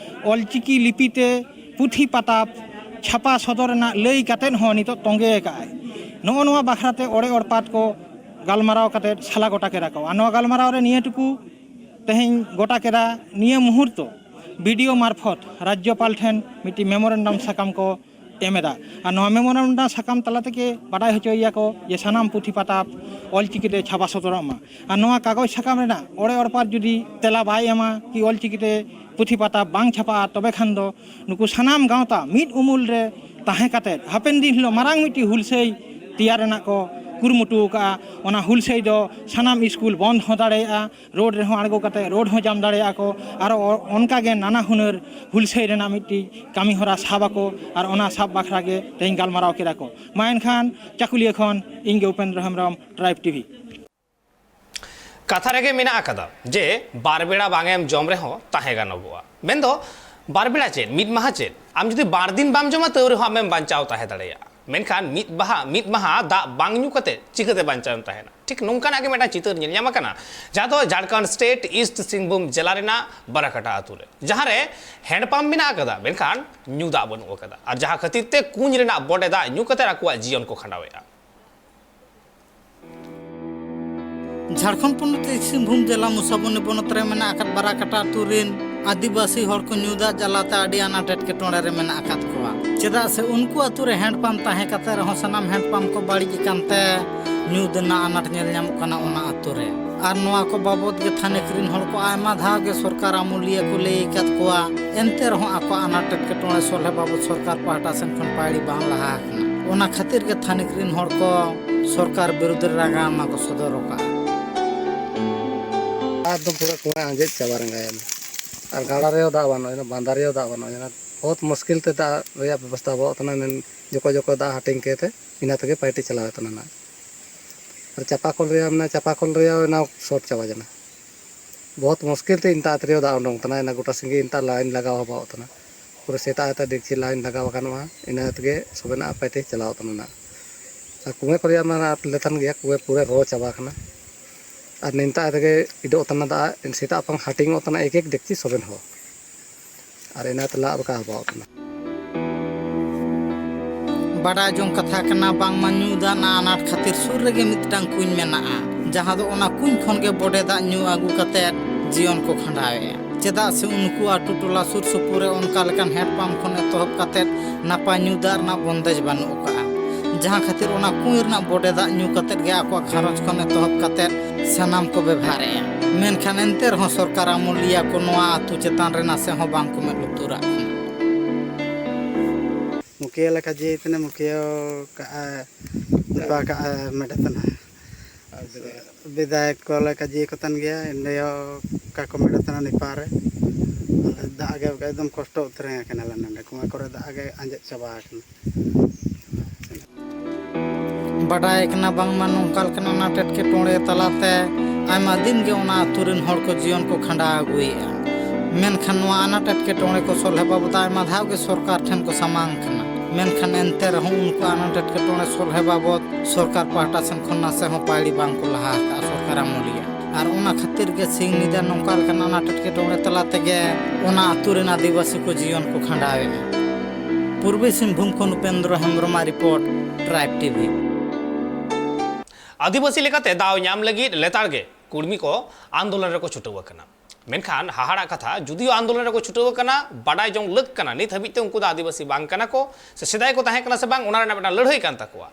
ᱚᱞᱪᱤᱠᱤ ᱞᱤᱯᱤ ᱛᱮ ᱯᱩᱛᱷᱤ ᱯᱟᱛᱟᱵ ᱪᱷᱟᱯᱟ ᱥᱚᱫᱚᱨ ᱨᱮᱱᱟᱜ ᱞᱟᱹᱭ ᱠᱟᱛᱮᱫ ᱦᱚᱸ ᱱᱤᱛᱚᱜ ᱛᱚᱸᱜᱮ ᱟᱠᱟᱫᱼᱟᱭ, ᱱᱚᱜᱼᱚ ᱱᱚᱣᱟ ᱵᱟᱠᱷᱨᱟ ᱛᱮ ᱚᱲᱮ ᱚᱲᱯᱟᱛ ᱠᱚ ᱜᱟᱞᱢᱟᱨᱟᱣ ᱠᱟᱛᱮᱫ ᱥᱟᱞᱟ ᱜᱚᱴᱟ ᱠᱮᱫᱟ ᱠᱚ᱾ ᱟᱨ ᱱᱚᱣᱟ ᱜᱟᱞᱢᱟᱨᱟᱣ ᱨᱮ ᱱᱤᱭᱟᱹ ᱴᱩᱠᱩ ᱛᱮᱦᱮᱧ ᱜᱚᱴᱟ ᱠᱮᱫᱟ, ᱱᱤᱭᱟᱹ ᱢᱩᱦᱩᱨᱛᱚ ᱵᱤᱰᱤᱳ ᱢᱟᱨᱯᱷᱚᱛ ᱨᱟᱡᱽᱡᱚᱯᱟᱞ ᱴᱷᱮᱱ ᱢᱤᱫᱴᱤᱡ ᱢᱮᱢᱳᱨᱮᱱᱰᱟᱢ ᱥᱟᱠᱟᱢ ᱠᱚ ᱮᱢ ᱮᱫᱟ᱾ ᱟᱨ ᱱᱚᱣᱟ ᱢᱮᱢᱳᱨᱮᱱᱰᱟᱢ ᱥᱟᱠᱟᱢ ᱛᱟᱞᱟ ᱛᱮᱜᱮ ᱵᱟᱰᱟᱭ ᱦᱚᱪᱚᱭᱮᱭᱟ ᱠᱚ ᱡᱮ ᱥᱟᱱᱟᱢ ᱯᱩᱛᱷᱤ ᱯᱟᱛᱟᱵ ᱚᱞᱪᱤᱠᱤ ᱛᱮ ᱪᱷᱟᱯᱟ ᱥᱚᱫᱚᱨᱚᱜ ᱢᱟ᱾ ᱟᱨ ᱱᱚᱣᱟ ᱠᱟᱜᱚᱡᱽ ᱥᱟᱠᱟᱢ ᱨᱮᱱᱟᱜ ᱚᱲᱮ ᱚᱲᱯᱟᱨ ᱡᱩᱫᱤ ᱛᱮᱞᱟ ᱵᱟᱭ ᱮᱢᱟ ᱠᱤ ᱚᱞᱪᱤᱠᱤ ᱛᱮ ᱯᱩᱛᱷᱤ ᱯᱟᱛᱟᱵ ᱵᱟᱝ ᱪᱷᱟᱯᱟᱜᱼᱟ, ᱛᱚᱵᱮ ᱠᱷᱟᱱ ᱫᱚ ᱱᱩᱠᱩ ᱥᱟᱱᱟᱢ ᱜᱟᱶᱛᱟ ᱢᱤᱫ ᱩᱢᱩᱞ ᱨᱮ ᱛᱟᱦᱮᱸ ᱠᱟᱛᱮᱫ ᱦᱟᱯᱮᱱ ᱫᱤᱱ ᱦᱤᱞᱳᱜ ᱢᱟᱨᱟᱝ ᱢᱤᱫᱴᱤᱡ ᱦᱩᱞᱥᱟᱹᱭ ᱛᱮᱭᱟᱨ ᱨᱮᱱᱟᱜ ᱠᱚ ᱠᱩᱨᱩᱢᱩᱴᱩ ᱟᱠᱟᱫᱼᱟ᱾ ᱚᱱᱟ ᱦᱩᱞᱥᱟᱹᱭ ᱫᱚ ᱥᱟᱱᱟᱢ ᱥᱠᱩᱞ ᱵᱚᱱᱫ ᱦᱚᱸ ᱫᱟᱲᱮᱭᱟᱜᱼᱟ, ᱨᱳᱰ ᱨᱮᱦᱚᱸ ᱟᱬᱜᱚ ᱠᱟᱛᱮ ᱨᱳᱰ ᱦᱚᱸ ᱡᱟᱢ ᱫᱟᱲᱮᱭᱟᱜᱼᱟ ᱠᱚ᱾ ᱟᱨᱚ ᱚᱱᱠᱟ ᱜᱮ ᱱᱟᱱᱟ ᱦᱩᱱᱟᱹᱨ ᱦᱩᱞᱥᱟᱹᱭ ᱨᱮᱱᱟᱜ ᱢᱤᱫᱴᱤᱡ ᱠᱟᱹᱢᱤ ᱦᱚᱨᱟ ᱥᱟᱵ ᱟᱠᱚ᱾ ᱟᱨ ᱚᱱᱟ ᱥᱟᱵ ᱵᱟᱠᱷᱨᱟ ᱜᱮ ᱛᱮᱦᱮᱧ ᱜᱟᱞᱢᱟᱨᱟᱣ ᱠᱮᱫᱟ ᱠᱚ᱾ ᱢᱟ ᱮᱱᱠᱷᱟᱱ ᱪᱟᱠᱩᱞᱤᱭᱟᱹ ᱠᱷᱚᱱ ᱤᱧ ᱜᱮ ᱩᱯᱮᱱᱫᱨᱚ ᱦᱮᱢᱵᱨᱚᱢ, ᱴᱨᱟᱭᱤᱵᱽ ᱴᱤᱵᱷᱤ᱾ ᱠᱟᱛᱷᱟ ᱨᱮᱜᱮ ᱢᱮᱱᱟᱜ ᱟᱠᱟᱫᱟ ᱡᱮ ᱵᱟᱨ ᱵᱮᱲᱟ ᱵᱟᱝ ᱮᱢ ᱡᱚᱢ ᱨᱮᱦᱚᱸ ᱛᱟᱦᱮᱸ ᱜᱟᱱᱚᱜᱚᱜᱼᱟ᱾ ᱢᱮᱱᱫᱚ ᱵᱟᱨ ᱵᱮᱲᱟ ᱪᱮᱫ, ᱢᱤᱫ ᱢᱟᱦᱟ ᱪᱮᱫ, ᱟᱢ ᱡᱩᱫᱤ ᱵᱟᱨ ᱫᱤᱱ ᱵᱟᱢ ᱡᱚᱢᱟ ᱛᱟᱹᱣ ᱨᱮᱦᱚᱸ ᱟᱢᱮᱢ ᱵᱟᱧᱪᱟᱣ ᱛᱟᱦᱮᱸ ᱫᱟᱲᱮᱭᱟᱜᱼᱟ᱾ ᱢᱮᱱᱠᱷᱟᱱ ᱢᱤᱫ ᱵᱟᱦᱟ ᱢᱤᱫ ᱢᱟᱦᱟ ᱫᱟᱜ ᱵᱟᱝ ᱧᱩ ᱠᱟᱛᱮ ᱪᱤᱠᱟᱹᱛᱮ ᱵᱟᱧᱪᱟᱣᱮᱢ ᱛᱟᱦᱮᱱᱟ? ᱴᱷᱤᱠ ᱱᱚᱝᱠᱟᱱᱟᱜ ᱜᱮ ᱢᱤᱫᱴᱟᱝ ᱪᱤᱛᱟᱹᱨ ᱧᱮᱞ ᱧᱟᱢ ᱟᱠᱟᱱᱟ, ᱡᱟᱦᱟᱸ ᱫᱚ ᱡᱷᱟᱲᱠᱷᱚᱸᱰ ᱥᱴᱮᱴ ᱤᱥᱴ ᱥᱤᱝᱵᱷᱩᱢ ᱡᱮᱞᱟ ᱨᱮᱱᱟᱜ ᱵᱟᱨᱟᱠᱟᱴᱟ ᱟᱛᱳ ᱨᱮ, ᱡᱟᱦᱟᱸ ᱨᱮ ᱦᱮᱱᱰᱯᱟᱢᱯ ᱢᱮᱱᱟᱜ ᱟᱠᱟᱫᱟ, ᱢᱮᱱᱠᱷᱟᱱ ᱧᱩ ᱫᱟᱜ ᱵᱟᱹᱱᱩᱜ ᱟᱠᱟᱫᱟ᱾ ᱟᱨ ᱡᱟᱦᱟᱸ ᱠᱷᱟᱹᱛᱤᱨ ᱛᱮ ᱠᱩᱧ ᱨᱮᱱᱟᱜ ᱵᱚᱰᱮ ᱫᱟᱜ ᱧᱩ ᱠᱟᱛᱮ ᱟᱠᱚᱣᱟᱜ ᱡᱤᱭᱚᱱ ᱠᱚ ᱠᱷᱟᱸᱰᱟᱣᱮᱫᱼᱟ᱾ ᱡᱷᱟᱲᱠᱷᱚᱸᱰ ᱯᱚᱱᱚᱛ ᱥᱤᱝᱵᱷᱩᱢ ᱡᱮᱞᱟ ᱢᱩᱥᱟᱵᱚᱱᱤ ᱵᱚᱱᱚᱛ ᱨᱮ ᱢᱮᱱᱟᱜ ᱟᱠᱟᱫ ᱵᱟᱨᱟᱠᱟᱴᱟ ᱟᱹᱛᱩ ᱨᱤᱱ ᱟᱹᱫᱤᱵᱟᱹᱥᱤ ᱦᱚᱲ ᱠᱚ ᱧᱩ ᱫᱟᱜ ᱡᱟᱞᱟᱛᱮ ᱟᱹᱰᱤ ᱟᱱᱟᱴ ᱮᱴᱠᱮᱴᱚᱬᱮ ᱨᱮ ᱢᱮᱱᱟᱜ ᱟᱠᱟᱫ ᱠᱚᱣᱟ᱾ ᱪᱮᱫᱟᱜ ᱥᱮ ᱩᱱᱠᱩ ᱟᱹᱛᱩ ᱨᱮ ᱦᱮᱱᱰᱯᱟᱢᱯ ᱛᱟᱦᱮᱸ ᱠᱟᱛᱮ ᱨᱮᱦᱚᱸ ᱥᱟᱱᱟᱢ ᱦᱮᱱᱰᱯᱟᱢᱯ ᱠᱚ ᱵᱟᱹᱲᱤᱡ ᱟᱠᱟᱱ ᱛᱮ ᱧᱩ ᱫᱟᱜ ᱨᱮᱱᱟᱜ ᱟᱱᱟᱴ ᱧᱮᱞ ᱧᱟᱢᱚᱜ ᱠᱟᱱᱟ ᱚᱱᱟ ᱟᱹᱛᱩ ᱨᱮ᱾ ᱟᱨ ᱱᱚᱣᱟ ᱠᱚ ᱵᱟᱵᱚᱫ ᱜᱮ ᱛᱷᱟᱹᱱᱤᱠ ᱨᱤᱱ ᱦᱚᱲ ᱠᱚ ᱟᱭᱢᱟ ᱫᱷᱟᱣ ᱜᱮ ᱥᱚᱨᱠᱟᱨ ᱟᱹᱢᱩᱞᱤᱭᱟᱹ ᱠᱚ ᱞᱟᱹᱭ ᱟᱠᱟᱫ ᱠᱚᱣᱟ᱾ ᱮᱱᱛᱮ ᱨᱮᱦᱚᱸ ᱟᱠᱚ ᱟᱱᱟᱴ ᱮᱴᱠᱮᱴᱚᱬᱮ ᱥᱚᱞᱦᱮ ᱵᱟᱵᱚᱫ ᱥᱚᱨᱠᱟᱨ ᱯᱟᱦᱴᱟ ᱥᱮᱱ ᱠᱷᱚᱱ ᱯᱟᱹᱭᱲᱤ ᱵᱟᱝ ᱞᱟᱦᱟ ᱟᱠᱟᱱᱟ᱾ ᱚᱱᱟ ᱠᱷᱟᱹᱛᱤᱨ ᱜᱮ ᱛᱷᱟᱹᱱᱤᱠ ᱨᱤᱱ ᱦᱚᱲ ᱠᱚ ᱥᱚᱨᱠᱟᱨ ᱵᱤᱨᱩᱫᱽ ᱨᱮ ᱨᱟᱜᱟᱣᱱᱟ ᱠᱚ ᱥᱚᱫᱚᱨ ᱟᱠᱟᱫᱼᱟ᱾ ᱮᱠᱫᱚᱢ ᱯᱩᱨᱟᱹ ᱠᱩᱸᱲᱮ ᱟᱸᱡᱮᱫ ᱪᱟᱵᱟ ᱨᱮᱸᱜᱟᱭᱮᱱᱟ᱾ ᱟᱨ ᱜᱟᱰᱟ ᱨᱮᱦᱚᱸ ᱫᱟᱜ ᱵᱟᱹᱱᱩᱜᱼᱟ, ᱵᱟᱸᱫᱷᱟ ᱨᱮᱦᱚᱸ ᱫᱟᱜ ᱵᱟᱹᱱᱩᱜᱼᱟ᱾ ᱵᱚᱦᱩᱛ ᱢᱩᱥᱠᱤᱞ ᱛᱮ ᱫᱟᱜ ᱨᱮᱭᱟᱜ ᱵᱮᱵᱚᱥᱛᱷᱟ ᱟᱵᱚᱣᱟᱜ ᱛᱟᱦᱮᱱᱟ᱾ ᱡᱚᱠᱷᱚᱱ ᱡᱚᱠᱷᱚᱱ ᱫᱟᱜ ᱦᱟᱹᱴᱤᱧ ᱠᱟᱛᱮ ᱤᱱᱟᱹ ᱛᱮᱜᱮ ᱯᱟᱭᱴᱤ ᱪᱟᱞᱟᱣ ᱛᱟᱦᱮᱱᱟ ᱱᱟᱜ᱾ ᱟᱨ ᱪᱟᱯᱟ ᱠᱚᱞ ᱨᱮᱭᱟᱜ ᱢᱮᱱᱟᱜᱼᱟ, ᱪᱟᱯᱟ ᱠᱚᱞ ᱨᱮᱭᱟᱜ ᱚᱱᱟ ᱥᱚᱨᱴ ᱪᱟᱵᱟ ᱡᱮᱱᱟ᱾ ᱵᱚᱦᱩᱛ ᱢᱩᱥᱠᱤᱞ ᱛᱮ ᱤᱱᱛᱟ ᱟᱛᱨᱮᱭᱟᱜ ᱫᱟᱜ ᱩᱰᱩᱝ ᱛᱟᱦᱮᱱᱟ, ᱤᱱᱟ ᱜᱚᱴᱟ ᱥᱤᱸᱜᱤ ᱤᱱᱛᱟ ᱞᱟᱭᱤᱱ ᱞᱟᱜᱟᱣ ᱦᱚᱸ ᱵᱟᱝ ᱛᱟᱦᱮᱱᱟ᱾ ᱯᱩᱨᱟᱹ ᱥᱮᱛᱟᱜ ᱟᱛᱮ ᱰᱮᱠᱪᱤ ᱞᱟᱭᱤᱱ ᱞᱟᱜᱟᱣ ᱜᱟᱱᱚᱜᱼᱟ, ᱤᱱᱟᱹ ᱛᱮᱜᱮ ᱥᱚᱵᱮᱱᱟᱜ ᱟᱯᱟᱭ ᱛᱮ ᱪᱟᱞᱟᱣ ᱛᱟᱦᱮᱱᱟ ᱱᱟᱜ᱾ ᱟᱨ ᱠᱩᱸᱭᱟᱹ ᱠᱚ ᱨᱮᱭᱟᱜ ᱢᱟ ᱞᱮᱛᱟᱲ ᱜᱮᱭᱟ, ᱠᱩᱸᱭᱟᱹ ᱯᱩᱨᱟᱹ ᱨᱚ ᱪᱟᱵᱟ ᱟᱠᱟᱱᱟ᱾ ᱟᱨ ᱱᱤᱱᱛᱟ ᱛᱮᱜᱮ ᱤᱰᱚᱜ ᱛᱟᱦᱮᱱᱟ ᱫᱟᱜ, ᱥᱮᱛᱟᱜ ᱟᱯᱟᱝ ᱦᱟᱹᱴᱤᱧᱚᱜ ᱛᱟᱦᱮᱱᱟ ᱮᱠ ᱮᱠ ᱰᱮᱠᱪᱤ ᱥᱚᱵᱮᱱ ᱦᱚᱸ᱾ ᱟᱨ ᱤᱱᱟᱹ ᱛᱮ ᱞᱟᱜ ᱨᱟᱠᱟᱵ ᱟᱵᱚ ᱠᱟᱱᱟ᱾ ᱵᱟᱰᱟᱭ ᱡᱚᱝ ᱠᱟᱛᱷᱟ ᱠᱟᱱᱟ, ᱵᱟᱝᱢᱟ ᱧᱩ ᱫᱟᱜ ᱨᱮᱱᱟᱜ ᱟᱱᱟᱴ ᱠᱷᱟᱹᱛᱤᱨ ᱥᱩᱨ ᱨᱮᱜᱮ ᱢᱤᱫᱴᱟᱝ ᱠᱩᱧ ᱢᱮᱱᱟᱜᱼᱟ, ᱡᱟᱦᱟᱸ ᱫᱚ ᱚᱱᱟ ᱠᱩᱧ ᱠᱷᱚᱱ ᱜᱮ ᱵᱚᱰᱮ ᱫᱟᱜ ᱧᱩ ᱟᱹᱜᱩ ᱠᱟᱛᱮᱫ ᱡᱤᱭᱚᱱ ᱠᱚ ᱠᱷᱟᱸᱰᱟᱣᱮᱫᱼᱟ᱾ ᱪᱮᱫᱟᱜ ᱥᱮ ᱩᱱᱠᱩ ᱟᱹᱛᱩ ᱴᱚᱞᱟ ᱥᱩᱨ ᱥᱩᱯᱩᱨ ᱨᱮ ᱚᱱᱠᱟ ᱞᱮᱠᱟᱱ ᱦᱮᱰᱯᱟᱢᱯ ᱠᱷᱚᱱ ᱮᱛᱚᱦᱚᱵ ᱠᱟᱛᱮᱫ ᱱᱟᱯᱟᱭ ᱧᱩ ᱫᱟᱜ ᱨᱮᱱᱟᱜ ᱵᱚᱱᱫᱮᱡ ᱵᱟᱹᱱᱩᱜ ᱟᱠᱟᱫᱼᱟ, ᱡᱟᱦᱟᱸ ᱠᱷᱟᱹᱛᱤᱨ ᱚᱱᱟ ᱠᱩᱸᱭ ᱨᱮᱱᱟᱜ ᱵᱚᱰᱮ ᱫᱟᱜ ᱧᱩ ᱠᱟᱛᱮᱫ ᱜᱮ ᱟᱠᱚᱣᱟᱜ ᱜᱷᱟᱨᱚᱸᱡᱽ ᱠᱷᱚᱱ ᱮᱛᱚᱦᱚᱵ ᱠᱟᱛᱮᱫ ᱥᱟᱱᱟᱢ ᱠᱚ ᱵᱮᱵᱷᱟᱨᱮᱫᱼᱟ᱾ ᱢᱮᱱᱠᱷᱟᱱ ᱮᱱᱛᱮ ᱨᱮᱦᱚᱸ ᱥᱚᱨᱠᱟᱨ ᱟᱹᱢᱩᱞᱤᱭᱟᱹ ᱠᱚ ᱱᱚᱣᱟ ᱟᱹᱛᱩ ᱪᱮᱛᱟᱱ ᱨᱮ ᱱᱟᱥᱮ ᱦᱚᱸ ᱵᱟᱝ ᱠᱚ ᱢᱮᱫ ᱞᱩᱛᱩᱨᱟᱜ ᱠᱟᱱᱟ᱾ ᱢᱩᱠᱷᱤᱭᱟᱹ ᱞᱮᱠᱟ ᱡᱮ ᱛᱤᱱᱟᱹᱜ ᱢᱩᱠᱷᱤᱭᱟᱹ ᱠᱟᱜᱼᱟ, ᱱᱤᱯᱟ ᱠᱟᱜᱼᱟ ᱢᱮᱰᱮ ᱛᱟᱱᱟ᱾ ᱵᱤᱫᱷᱟᱭᱚᱠ ᱠᱚ ᱞᱮᱠᱟ ᱡᱮ ᱠᱚ ᱛᱟᱦᱮᱱ ᱜᱮᱭᱟ, ᱤᱱᱟᱹ ᱚᱠᱟ ᱠᱚ ᱢᱮᱰᱮ ᱛᱟᱱᱟ ᱱᱤᱯᱟ ᱨᱮ᱾ ᱫᱟᱜ ᱜᱮ ᱮᱠᱫᱚᱢ ᱠᱚᱥᱴᱚ ᱩᱛᱟᱹᱨ ᱟᱠᱟᱱᱟᱞᱮ ᱱᱚᱰᱮ, ᱠᱩᱸᱭᱟᱹ ᱠᱚᱨᱮ ᱫᱟᱜ ᱜᱮ ᱟᱸᱡᱮᱫ ᱪᱟᱵᱟ ᱟᱠᱟᱱᱟ᱾ ᱵᱟᱰᱟᱭ ᱠᱟᱱᱟ ᱵᱟᱝᱢᱟ ᱱᱚᱝᱠᱟ ᱞᱮᱠᱟᱱ ᱟᱱᱟᱴ ᱮᱴᱠᱮᱴᱚᱬᱮ ᱛᱟᱞᱟᱛᱮ ᱟᱭᱢᱟ ᱫᱤᱱ ᱜᱮ ᱚᱱᱟ ᱟᱹᱛᱩ ᱨᱮᱱ ᱦᱚᱲ ᱠᱚ ᱡᱤᱭᱚᱱ ᱠᱚ ᱠᱷᱟᱸᱰᱟᱣ ᱟᱹᱜᱩᱭᱮᱫᱼᱟ᱾ ᱢᱮᱱᱠᱷᱟᱱ ᱱᱚᱣᱟ ᱟᱱᱟᱴ ᱮᱴᱠᱮᱴᱚᱬᱮ ᱠᱚ ᱥᱚᱞᱦᱮ ᱵᱟᱵᱚᱫ ᱟᱭᱢᱟ ᱫᱷᱟᱣ ᱜᱮ ᱥᱚᱨᱠᱟᱨ ᱴᱷᱮᱱ ᱠᱚ ᱥᱟᱢᱟᱝ ᱠᱟᱱᱟ᱾ ᱢᱮᱱᱠᱷᱟᱱ ᱮᱱᱛᱮ ᱨᱮᱦᱚᱸ ᱩᱱᱠᱩ ᱟᱱᱟᱴ ᱮᱴᱠᱮᱴᱚᱬᱮ ᱥᱚᱞᱦᱮ ᱵᱟᱵᱚᱫ ᱥᱚᱨᱠᱟᱨ ᱯᱟᱦᱴᱟ ᱥᱮᱱ ᱠᱷᱚᱱ ᱱᱟᱥᱮ ᱦᱚᱸ ᱯᱟᱭᱲᱤ ᱵᱟᱝ ᱠᱚ ᱞᱟᱦᱟ ᱟᱠᱟᱫᱼᱟ ᱥᱚᱨᱠᱟᱨ ᱟᱹᱢᱩᱞᱤᱭᱟᱹ᱾ ᱟᱨ ᱚᱱᱟ ᱠᱷᱟᱹᱛᱤᱨ ᱜᱮ ᱥᱤᱧ ᱧᱤᱫᱟᱹ ᱱᱚᱝᱠᱟ ᱞᱮᱠᱟᱱ ᱟᱱᱟᱴ ᱮᱴᱠᱮᱴᱚᱬᱮ ᱛᱟᱞᱟ ᱛᱮᱜᱮ ᱚᱱᱟ ᱟᱹᱛᱩ ᱨᱮᱱ ᱟᱹᱫᱤᱵᱟᱹᱥᱤ ᱠᱚ ᱡᱤᱭᱚᱱ ᱠᱚ ᱠᱷᱟᱸᱰᱟᱣᱮᱫᱼᱟ᱾ ᱯᱩᱨᱵᱤ ᱥᱤᱝᱵᱷᱩᱢ ᱠᱷᱚᱱ ᱩᱯᱮᱱᱫᱨᱚ ᱦᱮᱢᱵᱨᱚᱢᱟᱜ ᱨᱤᱯᱳᱨᱴ, ᱴᱨᱟᱭᱤᱵᱽ ᱴᱤᱵᱷᱤ᱾ ᱟᱹᱫᱤᱵᱟᱹᱥᱤ ᱞᱮᱠᱟᱛᱮ ᱫᱟᱣ ᱧᱟᱢ ᱞᱟᱹᱜᱤᱫ ᱞᱮᱛᱟᱲ ᱜᱮ ᱠᱩᱲᱢᱤ ᱠᱚ ᱟᱱᱫᱳᱞᱚᱱ ᱨᱮᱠᱚ ᱪᱷᱩᱴᱟᱹᱣ ᱟᱠᱟᱱᱟ᱾ ᱢᱮᱱᱠᱷᱟᱱ ᱦᱟᱦᱟᱲᱟᱜ ᱠᱟᱛᱷᱟ, ᱡᱩᱫᱤᱭᱳ ᱟᱱᱫᱳᱞᱚᱱ ᱨᱮᱠᱚ ᱪᱷᱩᱴᱟᱹᱣ ᱟᱠᱟᱱᱟ, ᱵᱟᱰᱟᱭ ᱡᱚᱝ ᱞᱟᱹᱠ ᱠᱟᱱᱟ, ᱱᱤᱛ ᱦᱟᱹᱵᱤᱡ ᱛᱮ ᱩᱱᱠᱩ ᱫᱚ ᱟᱹᱫᱤᱵᱟᱹᱥᱤ ᱵᱟᱝ ᱠᱟᱱᱟ ᱠᱚ, ᱥᱮ ᱥᱮᱫᱟᱭ ᱠᱚ ᱛᱟᱦᱮᱸ ᱠᱟᱱᱟ ᱥᱮ ᱵᱟᱝ, ᱚᱱᱟ ᱨᱮᱱᱟᱜ ᱢᱤᱫᱴᱟᱝ ᱞᱟᱹᱲᱦᱟᱹᱭ ᱠᱟᱱ ᱛᱟᱠᱚᱣᱟ᱾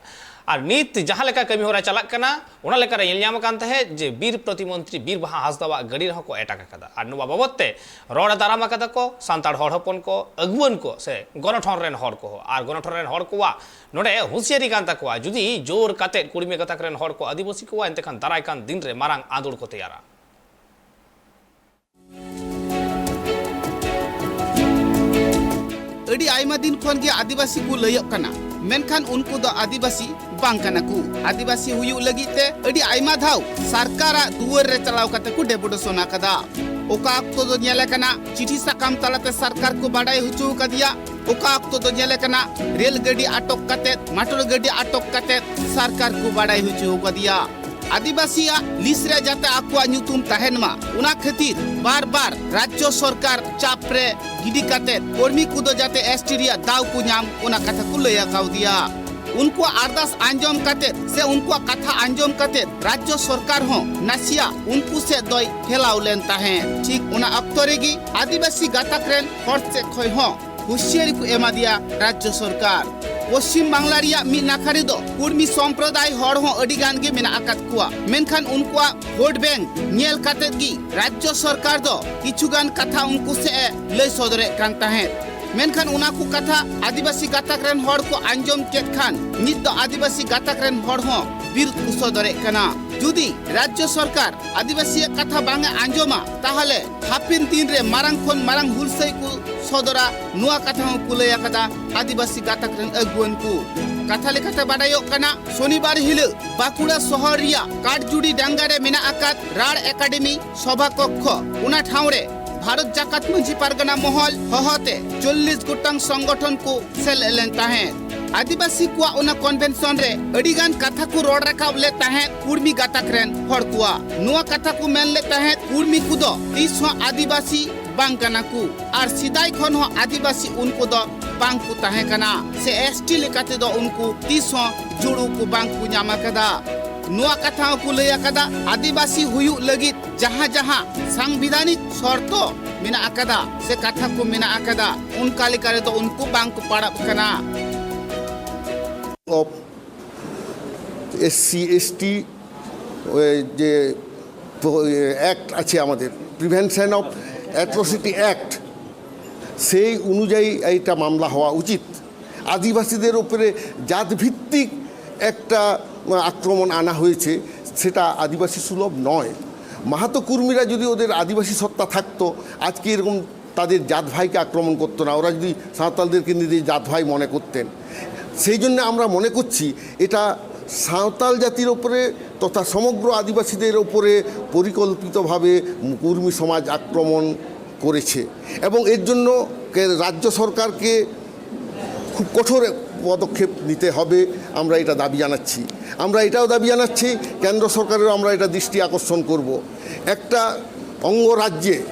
ᱟᱨ ᱱᱤᱛ ᱡᱟᱦᱟᱸ ᱞᱮᱠᱟ ᱠᱟᱹᱢᱤ ᱦᱚᱨᱟ ᱪᱟᱞᱟᱜ ᱠᱟᱱᱟ, ᱚᱱᱟ ᱞᱮᱠᱟᱨᱮ ᱧᱮᱞ ᱧᱟᱢ ᱟᱠᱟᱱ ᱛᱟᱦᱮᱸᱫ ᱡᱮ ᱵᱤᱨ ᱯᱨᱚᱛᱤᱢᱚᱱᱛᱨᱤ ᱵᱤᱨ ᱵᱟᱦᱟ ᱦᱟᱸᱥᱫᱟᱣᱟᱜ ᱜᱟᱹᱰᱤ ᱨᱮᱦᱚᱸ ᱠᱚ ᱮᱴᱟᱜ ᱟᱠᱟᱫᱟ᱾ ᱟᱨ ᱱᱚᱣᱟ ᱵᱟᱵᱚᱫ ᱛᱮ ᱨᱚᱲ ᱮ ᱫᱟᱨᱟᱢ ᱟᱠᱟᱫᱟ ᱠᱚ ᱥᱟᱱᱛᱟᱲ ᱦᱚᱲ ᱦᱚᱯᱚᱱ ᱠᱚ, ᱟᱹᱜᱩᱣᱟᱹᱱ ᱠᱚ ᱥᱮ ᱜᱚᱱᱚᱴᱷᱚᱱ ᱨᱮᱱ ᱦᱚᱲ ᱠᱚᱦᱚᱸ᱾ ᱟᱨ ᱜᱚᱱᱚᱴᱷᱚᱱ ᱨᱮᱱ ᱦᱚᱲ ᱠᱚᱣᱟᱜ ᱱᱚᱰᱮ ᱦᱩᱸᱥᱤᱭᱟᱹᱨᱤ ᱠᱟᱱ ᱛᱟᱠᱚᱣᱟ, ᱡᱩᱫᱤ ᱡᱳᱨ ᱠᱟᱛᱮᱫ ᱠᱩᱲᱢᱤ ᱜᱟᱛᱟᱠ ᱨᱮᱱ ᱦᱚᱲ ᱠᱚ ᱟᱹᱫᱤᱵᱟᱹᱥᱤ ᱠᱚᱣᱟ, ᱮᱱᱛᱮ ᱠᱷᱟᱱ ᱫᱟᱨᱟᱭ ᱠᱟᱱ ᱫᱤᱱ ᱨᱮ ᱢᱟᱨᱟᱝ ᱟᱸᱫᱳᱲ ᱠᱚ ᱛᱮᱭᱟᱨᱟ᱾ ᱟᱹᱰᱤ ᱟᱭᱢᱟ ᱫᱤᱱ ᱠᱷᱚᱱ ᱜᱮ ᱟᱹᱫᱤᱵᱟᱹᱥᱤ ᱠᱚ ᱞᱟᱹᱭᱚᱜ ᱠᱟᱱᱟ, ᱢᱮᱱᱠᱷᱟᱱ ᱩᱱᱠᱩ ᱫᱚ ᱟᱹᱫᱤᱵᱟᱹᱥᱤ ᱵᱟᱝ ᱠᱟᱱᱟ ᱠᱚ᱾ ᱟᱹᱫᱤᱵᱟᱹᱥᱤ ᱦᱩᱭᱩᱜ ᱞᱟᱹᱜᱤᱫ ᱛᱮ ᱟᱹᱰᱤ ᱟᱭᱢᱟ ᱫᱷᱟᱣ ᱥᱚᱨᱠᱟᱨᱟᱜ ᱫᱩᱣᱟᱹᱨ ᱨᱮ ᱪᱟᱞᱟᱣ ᱠᱟᱛᱮ ᱠᱚ ᱰᱮᱯᱩᱴᱮᱥᱚᱱ ᱟᱠᱟᱫᱟ᱾ ᱚᱠᱟ ᱚᱠᱛᱚ ᱫᱚ ᱧᱮᱞ ᱟᱠᱟᱱᱟ ᱪᱤᱴᱷᱤ ᱥᱟᱠᱟᱢ ᱛᱟᱞᱟᱛᱮ ᱥᱚᱨᱠᱟᱨ ᱠᱚ ᱵᱟᱰᱟᱭ ᱦᱚᱪᱚ ᱟᱠᱟᱫᱮᱭᱟ, ᱚᱠᱟ ᱚᱠᱛᱚ ᱫᱚ ᱧᱮᱞ ᱟᱠᱟᱱᱟ ᱨᱮᱞ ᱜᱟᱹᱰᱤ ᱟᱴᱚᱠ ᱠᱟᱛᱮ, ᱢᱚᱴᱚᱨ ᱜᱟᱹᱰᱤ ᱟᱴᱚᱠ ᱠᱟᱛᱮ ᱥᱚᱨᱠᱟᱨ ᱠᱚ ᱵᱟᱰᱟᱭ ᱦᱚᱪᱚ ᱟᱠᱟᱫᱮᱭᱟ᱾ ᱟᱹᱫᱤᱵᱟᱹᱥᱤᱭᱟᱜ ᱞᱤᱥᱴ ᱨᱮ ᱡᱟᱛᱮ ᱟᱠᱚᱣᱟᱜ ᱧᱩᱛᱩᱢ ᱛᱟᱦᱮᱱ ᱢᱟ, ᱚᱱᱟ ᱠᱷᱟᱹᱛᱤᱨ ᱵᱟᱨ ᱵᱟᱨ ᱨᱟᱡᱽᱡᱚ ᱥᱚᱨᱠᱟᱨ ᱪᱟᱯ ᱨᱮ ᱜᱤᱰᱤ ᱠᱟᱛᱮ ᱠᱚᱨᱢᱤ ᱠᱚᱫᱚ ᱡᱟᱛᱮ ᱮᱥᱴᱤ ᱨᱮᱭᱟᱜ ᱫᱟᱣ ᱠᱚ ᱧᱟᱢ, ᱚᱱᱟ ᱠᱟᱛᱷᱟ ᱠᱚ ᱞᱟᱹᱭ ᱟᱠᱟᱣᱫᱮᱭᱟ᱾ ᱩᱱᱠᱩᱣᱟᱜ ᱟᱨᱫᱟᱥ ᱟᱸᱡᱚᱢ ᱠᱟᱛᱮ ᱥᱮ ᱩᱱᱠᱩᱣᱟᱜ ᱠᱟᱛᱷᱟ ᱟᱸᱡᱚᱢ ᱠᱟᱛᱮ ᱨᱟᱡᱽᱡᱚ ᱥᱚᱨᱠᱟᱨ ᱦᱚᱸ ᱱᱟᱥᱮᱭᱟᱜ ᱩᱱᱠᱩ ᱥᱮᱫ ᱫᱚᱭ ᱦᱮᱞᱟᱣ ᱞᱮᱱ ᱛᱟᱦᱮᱸᱫ᱾ ᱴᱷᱤᱠ ᱚᱱᱟ ᱚᱠᱛᱚ ᱨᱮᱜᱮ ᱟᱹᱫᱤᱵᱟᱹᱥᱤ ᱜᱟᱛᱟᱠ ᱨᱮᱱ ᱦᱚᱲ ᱥᱮᱫ ᱠᱷᱚᱱ ᱦᱚᱸ ᱦᱩᱸᱥᱤᱭᱟᱹᱨᱤ ᱠᱚ ᱮᱢᱟᱫᱮᱭᱟ ᱨᱟᱡᱽᱡᱚ ᱥᱚᱨᱠᱟᱨ᱾ ᱯᱚᱥᱪᱤᱢ ᱵᱟᱝᱞᱟ ᱨᱮᱭᱟᱜ ᱢᱤᱫ ᱱᱟᱠᱷᱟ ᱨᱮᱫᱚ ᱠᱩᱲᱢᱤ ᱥᱚᱢᱯᱨᱚᱫᱟᱭ ᱦᱚᱲ ᱦᱚᱸ ᱟᱹᱰᱤ ᱜᱟᱱ ᱜᱮ ᱢᱮᱱᱟᱜ ᱟᱠᱟᱫ ᱠᱚᱣᱟ, ᱢᱮᱱᱠᱷᱟᱱ ᱩᱱᱠᱩᱣᱟᱜ ᱵᱷᱳᱴ ᱵᱮᱝᱠ ᱧᱮᱞ ᱠᱟᱛᱮᱫ ᱜᱮ ᱨᱟᱡᱽᱡᱚ ᱥᱚᱨᱠᱟᱨ ᱫᱚ ᱠᱤᱪᱷᱩ ᱜᱟᱱ ᱠᱟᱛᱷᱟ ᱩᱱᱠᱩ ᱥᱮᱫ ᱮ ᱞᱟᱹᱭ ᱥᱚᱫᱚᱨᱮᱫ ᱠᱟᱱ ᱛᱟᱦᱮᱸᱫ᱾ ᱢᱮᱱᱠᱷᱟᱱ ᱚᱱᱟ ᱠᱚ ᱠᱟᱛᱷᱟ ᱟᱹᱫᱤᱵᱟᱹᱥᱤ ᱜᱟᱛᱟᱠ ᱨᱮᱱ ᱦᱚᱲ ᱠᱚ ᱟᱸᱡᱚᱢ ᱠᱮᱫ ᱠᱷᱟᱱ ᱱᱤᱛ ᱫᱚ ᱟᱹᱫᱤᱵᱟᱹᱥᱤ ᱜᱟᱛᱟᱠ ᱨᱮᱱ ᱦᱚᱲ ᱦᱚᱸ ᱵᱤᱨᱩᱫ ᱠᱚ ᱥᱚᱫᱚᱨᱮᱫ ᱠᱟᱱᱟ᱾ ᱡᱩᱫᱤ ᱨᱟᱡᱽᱡᱚ ᱥᱚᱨᱠᱟᱨ ᱟᱹᱫᱤᱵᱟᱹᱥᱤᱭᱟᱜ ᱠᱟᱛᱷᱟ ᱵᱟᱝ ᱮ ᱟᱸᱡᱚᱢᱟ, ᱛᱟᱦᱚᱞᱮ ᱦᱟᱯᱮᱱ ᱫᱤᱱ ᱨᱮ ᱢᱟᱨᱟᱝ ᱠᱷᱚᱱ ᱢᱟᱨᱟᱝ ᱦᱩᱞᱥᱟᱹᱭ ᱠᱚ ᱥᱚᱫᱚᱨᱟ, ᱱᱚᱣᱟ ᱠᱟᱛᱷᱟ ᱦᱚᱸ ᱠᱚ ᱞᱟᱹᱭ ᱟᱠᱟᱫᱟ ᱟᱹᱫᱤᱵᱟᱹᱥᱤ ᱜᱟᱛᱟᱠ ᱨᱮᱱ ᱟᱹᱜᱩᱣᱟᱹᱱ ᱠᱚ᱾ ᱠᱟᱛᱷᱟ ᱞᱮᱠᱟᱛᱮ ᱵᱟᱰᱟᱭᱚᱜ ᱠᱟᱱᱟ, ᱥᱚᱱᱤᱵᱟᱨ ᱦᱤᱞᱚᱜ ᱵᱟᱸᱠᱩᱲᱟ ᱥᱚᱦᱚᱨ ᱨᱮᱭᱟᱜ ᱠᱟᱴᱡᱩᱲᱤ ᱰᱟᱝᱜᱟ ᱨᱮ ᱢᱮᱱᱟᱜ ᱟᱠᱟᱫ ᱨᱟᱲ ᱮᱠᱟᱰᱮᱢᱤ ᱥᱚᱵᱷᱟ ᱠᱚᱠᱠᱷᱚ, ᱚᱱᱟ ᱴᱷᱟᱶ ᱨᱮ ᱵᱷᱟᱨᱚᱛ ᱡᱟᱠᱟᱛ ᱢᱟᱹᱡᱷᱤ ᱯᱟᱨᱜᱟᱱᱟ ᱢᱚᱦᱚᱞ ᱦᱚᱦᱚᱛᱮ ᱪᱚᱞᱞᱤᱥ ᱜᱚᱴᱟᱝ ᱥᱚᱝᱜᱚᱴᱷᱚᱱ ᱠᱚ ᱥᱮᱞᱮᱫ ᱞᱮᱱ ᱛᱟᱦᱮᱸᱫ᱾ ᱟᱹᱫᱤᱵᱟᱹᱥᱤ ᱠᱚᱣᱟᱜ ᱚᱱᱟ ᱠᱚᱱᱵᱷᱮᱱᱥᱚᱱ ᱨᱮ ᱟᱹᱰᱤ ᱜᱟᱱ ᱠᱟᱛᱷᱟ ᱠᱚ ᱨᱚᱲ ᱨᱟᱠᱟᱵ ᱞᱮᱫ ᱛᱟᱦᱮᱸᱫ ᱠᱩᱲᱢᱤ ᱜᱟᱛᱟᱠ ᱨᱮᱱ ᱦᱚᱲ ᱠᱚᱣᱟᱜ᱾ ᱱᱚᱣᱟ ᱠᱟᱛᱷᱟ ᱠᱚ ᱢᱮᱱ ᱞᱮᱫ ᱛᱟᱦᱮᱸᱫ, ᱠᱩᱲᱢᱤ ᱠᱚᱫᱚ ᱛᱤᱥ ᱦᱚᱸ ᱟᱹᱫᱤᱵᱟᱹᱥᱤ ᱵᱟᱝ ᱠᱟᱱᱟ ᱠᱚ ᱟᱨ ᱥᱮᱫᱟᱭ ᱠᱷᱚᱱ ᱦᱚᱸ ᱟᱹᱫᱤᱵᱟᱹᱥᱤ ᱩᱱᱠᱩ ᱫᱚ ᱵᱟᱝ ᱠᱚ ᱛᱟᱦᱮᱸ ᱠᱟᱱᱟ, ᱥᱮ ᱮᱥ ᱴᱤ ᱞᱮᱠᱟ ᱛᱮᱫᱚ ᱩᱱᱠᱩ ᱛᱤᱥ ᱦᱚᱸ ᱡᱩᱲᱩ ᱠᱚ ᱵᱟᱝ ᱠᱚ ᱧᱟᱢ ᱟᱠᱟᱫᱟ᱾ ᱱᱚᱣᱟ ᱠᱟᱛᱷᱟ ᱦᱚᱸ ᱠᱚ ᱞᱟᱹᱭ ᱟᱠᱟᱫᱟ, ᱟᱹᱫᱤᱵᱟᱹᱥᱤ ᱦᱩᱭᱩᱜ ᱞᱟᱹᱜᱤᱫ ᱡᱟᱦᱟᱸ ᱡᱟᱦᱟᱸ ᱥᱟᱝᱵᱤᱫᱷᱟᱱᱤᱠ ᱥᱚᱨᱛᱚ ᱢᱮᱱᱟᱜ ᱟᱠᱟᱫᱟ ᱥᱮ ᱠᱟᱛᱷᱟ ᱠᱚ ᱢᱮᱱᱟᱜ ᱟᱠᱟᱫᱟ, ᱚᱱᱠᱟ ᱞᱮᱠᱟ ᱨᱮᱫᱚ ᱩᱱᱠᱩ ᱵᱟᱝ ᱠᱚ ᱯᱟᱲᱟᱜ ᱠᱟᱱᱟ᱾ অফ এসসি এসটি যে অ্যাক্ট আছে আমাদের, প্রিভেনশন অফ অ্যাট্রোসিটি অ্যাক্ট, সেই অনুযায়ী এইটা মামলা হওয়া উচিত। আদিবাসীদের উপরে জাতভিত্তিক একটা আক্রমণ আনা হয়েছে, সেটা আদিবাসী সুলভ নয়। মাহাতো কুর্মীরা যদি ওদের আদিবাসী সত্তা থাকতো, আজকে এরকম তাদের জাত ভাইকে আক্রমণ করতো না। ওরা যদি সাঁওতালদেরকে নিজেদের জাত ভাই মনে করতেন, সেই জন্য আমরা মনে করছি এটা সাঁওতাল জাতির ওপরে তথা সমগ্র আদিবাসীদের ওপরে পরিকল্পিতভাবে কুর্মী সমাজ আক্রমণ করেছে এবং এর জন্য কে- রাজ্য সরকারকে খুব কঠোর পদক্ষেপ নিতে হবে। আমরা এটা দাবি জানাচ্ছি। আমরা এটাও দাবি জানাচ্ছি, কেন্দ্র সরকারেরও আমরা এটা দৃষ্টি আকর্ষণ করব। একটা অঙ্গরাজ্যে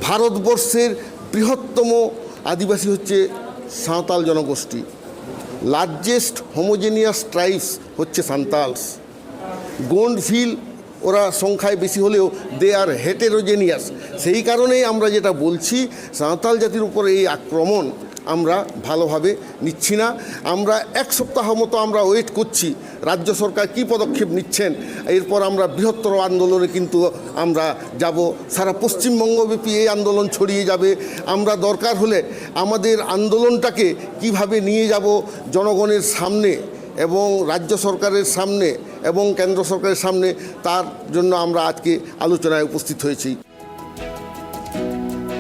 ভারতবর্ষের বৃহত্তম আদিবাসী হচ্ছে সাঁওতাল জনগোষ্ঠী। লার্জেস্ট হোমোজেনিয়াস ট্রাইবস হচ্ছে সান্তালস। গোন্ড ভিল ওরা সংখ্যায় বেশি হলেও they are heterogeneous। সেই কারণেই আমরা যেটা বলছি, সাঁওতাল জাতির উপরে এই আক্রমণ আমরা ভালোভাবে নিচ্ছি না। আমরা এক সপ্তাহ মতো আমরা ওয়েট করছি রাজ্য সরকার কী পদক্ষেপ নিচ্ছেন। এরপর আমরা বৃহত্তর আন্দোলনে কিন্তু আমরা যাব। সারা পশ্চিমবঙ্গব্যাপী এই আন্দোলন ছড়িয়ে যাবে। আমরা দরকার হলে আমাদের আন্দোলনটাকে কিভাবে নিয়ে যাব জনগণের সামনে এবং রাজ্য সরকারের সামনে এবং কেন্দ্র সরকারের সামনে, তার জন্য আমরা আজকে আলোচনায় উপস্থিত হয়েছি।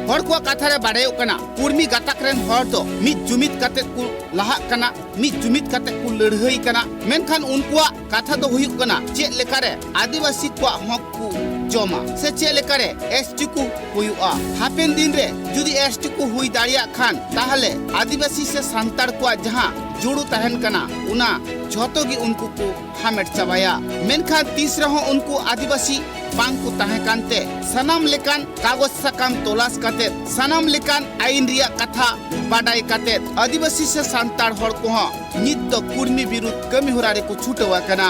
ᱦᱚᱲ ᱠᱚᱣᱟᱜ ᱠᱟᱛᱷᱟ ᱨᱮ ᱵᱟᱰᱟᱭᱚᱜ ᱠᱟᱱᱟ, ᱠᱩᱲᱢᱤ ᱜᱟᱛᱟᱠ ᱨᱮᱱ ᱦᱚᱲ ᱫᱚ ᱢᱤᱫ ᱡᱩᱢᱤᱫ ᱠᱟᱛᱮ ᱠᱚ ᱞᱟᱦᱟᱜ ᱠᱟᱱᱟ, ᱢᱤᱫ ᱡᱩᱢᱤᱫ ᱠᱟᱛᱮ ᱠᱚ ᱞᱟᱹᱲᱦᱟᱹᱭ ᱠᱟᱱᱟ᱾ ᱢᱮᱱᱠᱷᱟᱱ ᱩᱱᱠᱩᱣᱟᱜ ᱠᱟᱛᱷᱟ ᱫᱚ ᱦᱩᱭᱩᱜ ᱠᱟᱱᱟ ᱪᱮᱫ ᱞᱮᱠᱟᱨᱮ ᱟᱹᱫᱤᱵᱟᱹᱥᱤ ᱠᱚᱣᱟᱜ ᱦᱚᱠ ᱠᱚ ᱡᱚᱢᱟ ᱥᱮ ᱪᱮᱫ ᱞᱮᱠᱟᱨᱮ ᱮᱥᱴᱤ ᱠᱚ ᱦᱩᱭᱩᱜᱼᱟ᱾ ᱦᱟᱯᱮᱱ ᱫᱤᱱ ᱨᱮ ᱡᱩᱫᱤ ᱮᱥᱴᱤ ᱠᱚ ᱦᱩᱭ ᱫᱟᱲᱮᱭᱟᱜ ᱠᱷᱟᱱ, ᱛᱟᱦᱞᱮ ᱟᱹᱫᱤᱵᱟᱹᱥᱤ ᱥᱮ ᱥᱟᱱᱛᱟᱲ ᱠᱚᱣᱟᱜ ᱡᱟᱦᱟᱸ ᱡᱩᱲᱩ ᱛᱟᱦᱮᱱ ᱠᱟᱱᱟ, ᱚᱱᱟ ᱡᱷᱚᱛᱚ ᱜᱮ ᱩᱱᱠᱩ ᱠᱚ ᱦᱟᱢᱮᱴ ᱪᱟᱵᱟᱭᱟ᱾ ᱢᱮᱱᱠᱷᱟᱱ ᱛᱤᱥ ᱨᱮᱦᱚᱸ ᱩᱱᱠᱩ ᱟᱹᱫᱤᱵᱟᱹᱥᱤ ᱵᱟᱝ ᱠᱚ ᱛᱟᱦᱮᱸ ᱠᱟᱱᱛᱮ, ᱥᱟᱱᱟᱢ ᱞᱮᱠᱟᱱ ᱠᱟᱜᱚᱡᱽ ᱥᱟᱠᱟᱢ ᱛᱚᱞᱟᱥ ᱠᱟᱛᱮ, ᱥᱟᱱᱟᱢ ᱞᱮᱠᱟᱱ ᱟᱹᱭᱤᱱ ᱨᱮᱭᱟᱜ ᱠᱟᱛᱷᱟ ᱵᱟᱰᱟᱭ ᱠᱟᱛᱮ, ᱟᱹᱫᱤᱵᱟᱹᱥᱤ ᱥᱮ ᱥᱟᱱᱛᱟᱲ ᱦᱚᱲ ᱠᱚᱦᱚᱸ ᱱᱤᱛ ᱫᱚ ᱠᱩᱲᱢᱤ ᱵᱤᱨᱩᱫᱷ ᱠᱟᱹᱢᱤ ᱦᱚᱨᱟ ᱨᱮᱠᱚ ᱪᱷᱩᱴᱟᱹᱣ ᱟᱠᱟᱱᱟ᱾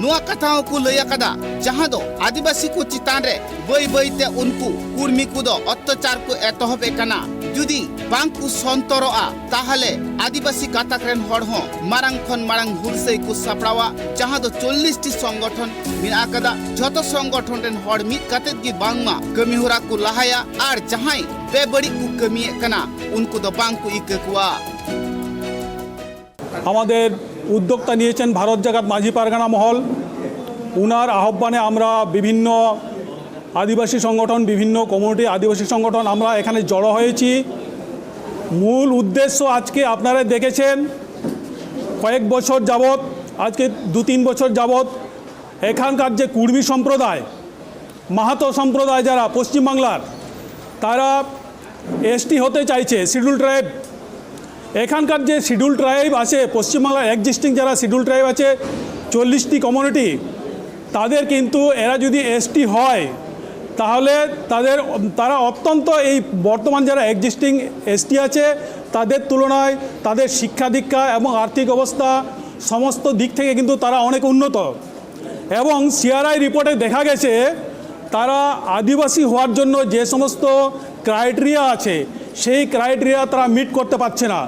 ᱱᱚᱣᱟ ᱠᱟᱛᱷᱟ ᱦᱚᱸᱠᱚ ᱞᱟᱹᱭ ᱟᱠᱟᱫᱟ, ᱡᱟᱦᱟᱸ ᱫᱚ ᱟᱹᱫᱤᱵᱟᱹᱥᱤ ᱠᱚ ᱪᱮᱛᱟᱱ ᱨᱮ ᱵᱟᱹᱭ ᱵᱟᱹᱭ ᱛᱮ ᱩᱱᱠᱩ ᱠᱩᱲᱢᱤ ᱠᱚᱫᱚ ᱚᱛᱛᱟᱪᱟᱨ ᱠᱚ ᱮᱛᱚᱦᱚᱵ ᱮ ᱠᱟᱱᱟ᱾ ᱡᱩᱫᱤ ᱵᱟᱝ ᱠᱚ ᱥᱚᱱᱛᱚᱨᱚᱜᱼᱟ, ᱛᱟᱦᱞᱮ ᱟᱹᱫᱤᱵᱟᱹᱥᱤ ᱜᱟᱛᱟᱠ ᱨᱮᱱ ᱦᱚᱲ ᱦᱚᱸ ᱢᱟᱨᱟᱝ ᱠᱷᱚᱱ ᱢᱟᱨᱟᱝ ᱦᱩᱞᱥᱟᱹᱭ ᱠᱚ ᱥᱟᱯᱲᱟᱣᱟ, ᱡᱟᱦᱟᱸ ᱫᱚ ᱪᱚᱞᱞᱤᱥ ᱴᱤ ᱥᱚᱝᱜᱚᱴᱷᱚᱱ ᱢᱮᱱᱟᱜ ᱟᱠᱟᱫᱟ᱾ ᱡᱷᱚᱛᱚ ᱥᱚᱝᱜᱚᱴᱷᱚᱱ ᱨᱮᱱ ᱦᱚᱲ ᱢᱤᱫ ᱠᱟᱛᱮᱫ ᱜᱮ ᱵᱟᱝᱢᱟ ᱠᱟᱹᱢᱤ ᱦᱚᱨᱟ ᱠᱚ ᱞᱟᱦᱟᱭᱟ ᱟᱨ ᱡᱟᱦᱟᱸᱭ ᱵᱮᱵᱟᱹᱲᱤᱡ ᱠᱚ ᱠᱟᱹᱢᱤᱭᱮᱫ ᱠᱟᱱᱟ, ᱩᱱᱠᱩ ᱫᱚ ᱵᱟᱝ ᱠᱚ ᱤᱠᱟᱹ ᱠᱚᱣᱟ᱾ আমাদের উদ্যোক্তা নিয়েছেন ভারত জাকাত মাঝি পারগানা মহল। ওনার আহ্বানে আমরা বিভিন্ন আদিবাসী সংগঠন, বিভিন্ন কমিউনিটি আদিবাসী সংগঠন আমরা এখানে জড়ো হয়েছি। মূল উদ্দেশ্য, আজকে আপনারা দেখেছেন, কয়েক বছর যাবৎ, আজকে দু তিন বছর যাবৎ এখানকার যে কুর্মী সম্প্রদায়, মাহাতো সম্প্রদায় যারা পশ্চিমবাংলার, তারা এসটি হতে চাইছে, শিডিউল ট্রাইব। এখানকার যে শিডিউল ট্রাইব আছে, পশ্চিমবাংলার এক্সিস্টিং যারা শিডিউল ট্রাইব আছে, চল্লিশটি কমিউনিটি, তাদের কিন্তু এরা যদি এসটি হয়, তাহলে তাদের, তারা অত্যন্ত, এই বর্তমান যারা এক্সিস্টিং এসটি আছে, তাদের তুলনায় তাদের শিক্ষা দীক্ষা এবং আর্থিক অবস্থা, সমস্ত দিক থেকে কিন্তু তারা অনেক উন্নত। এবং সিআরআই রিপোর্টে দেখা গেছে তারা আদিবাসী হওয়ার জন্য যে সমস্ত ক্রাইটেরিয়া আছে, সেই ক্রাইটেরিয়া তারা মিট করতে পারছে না।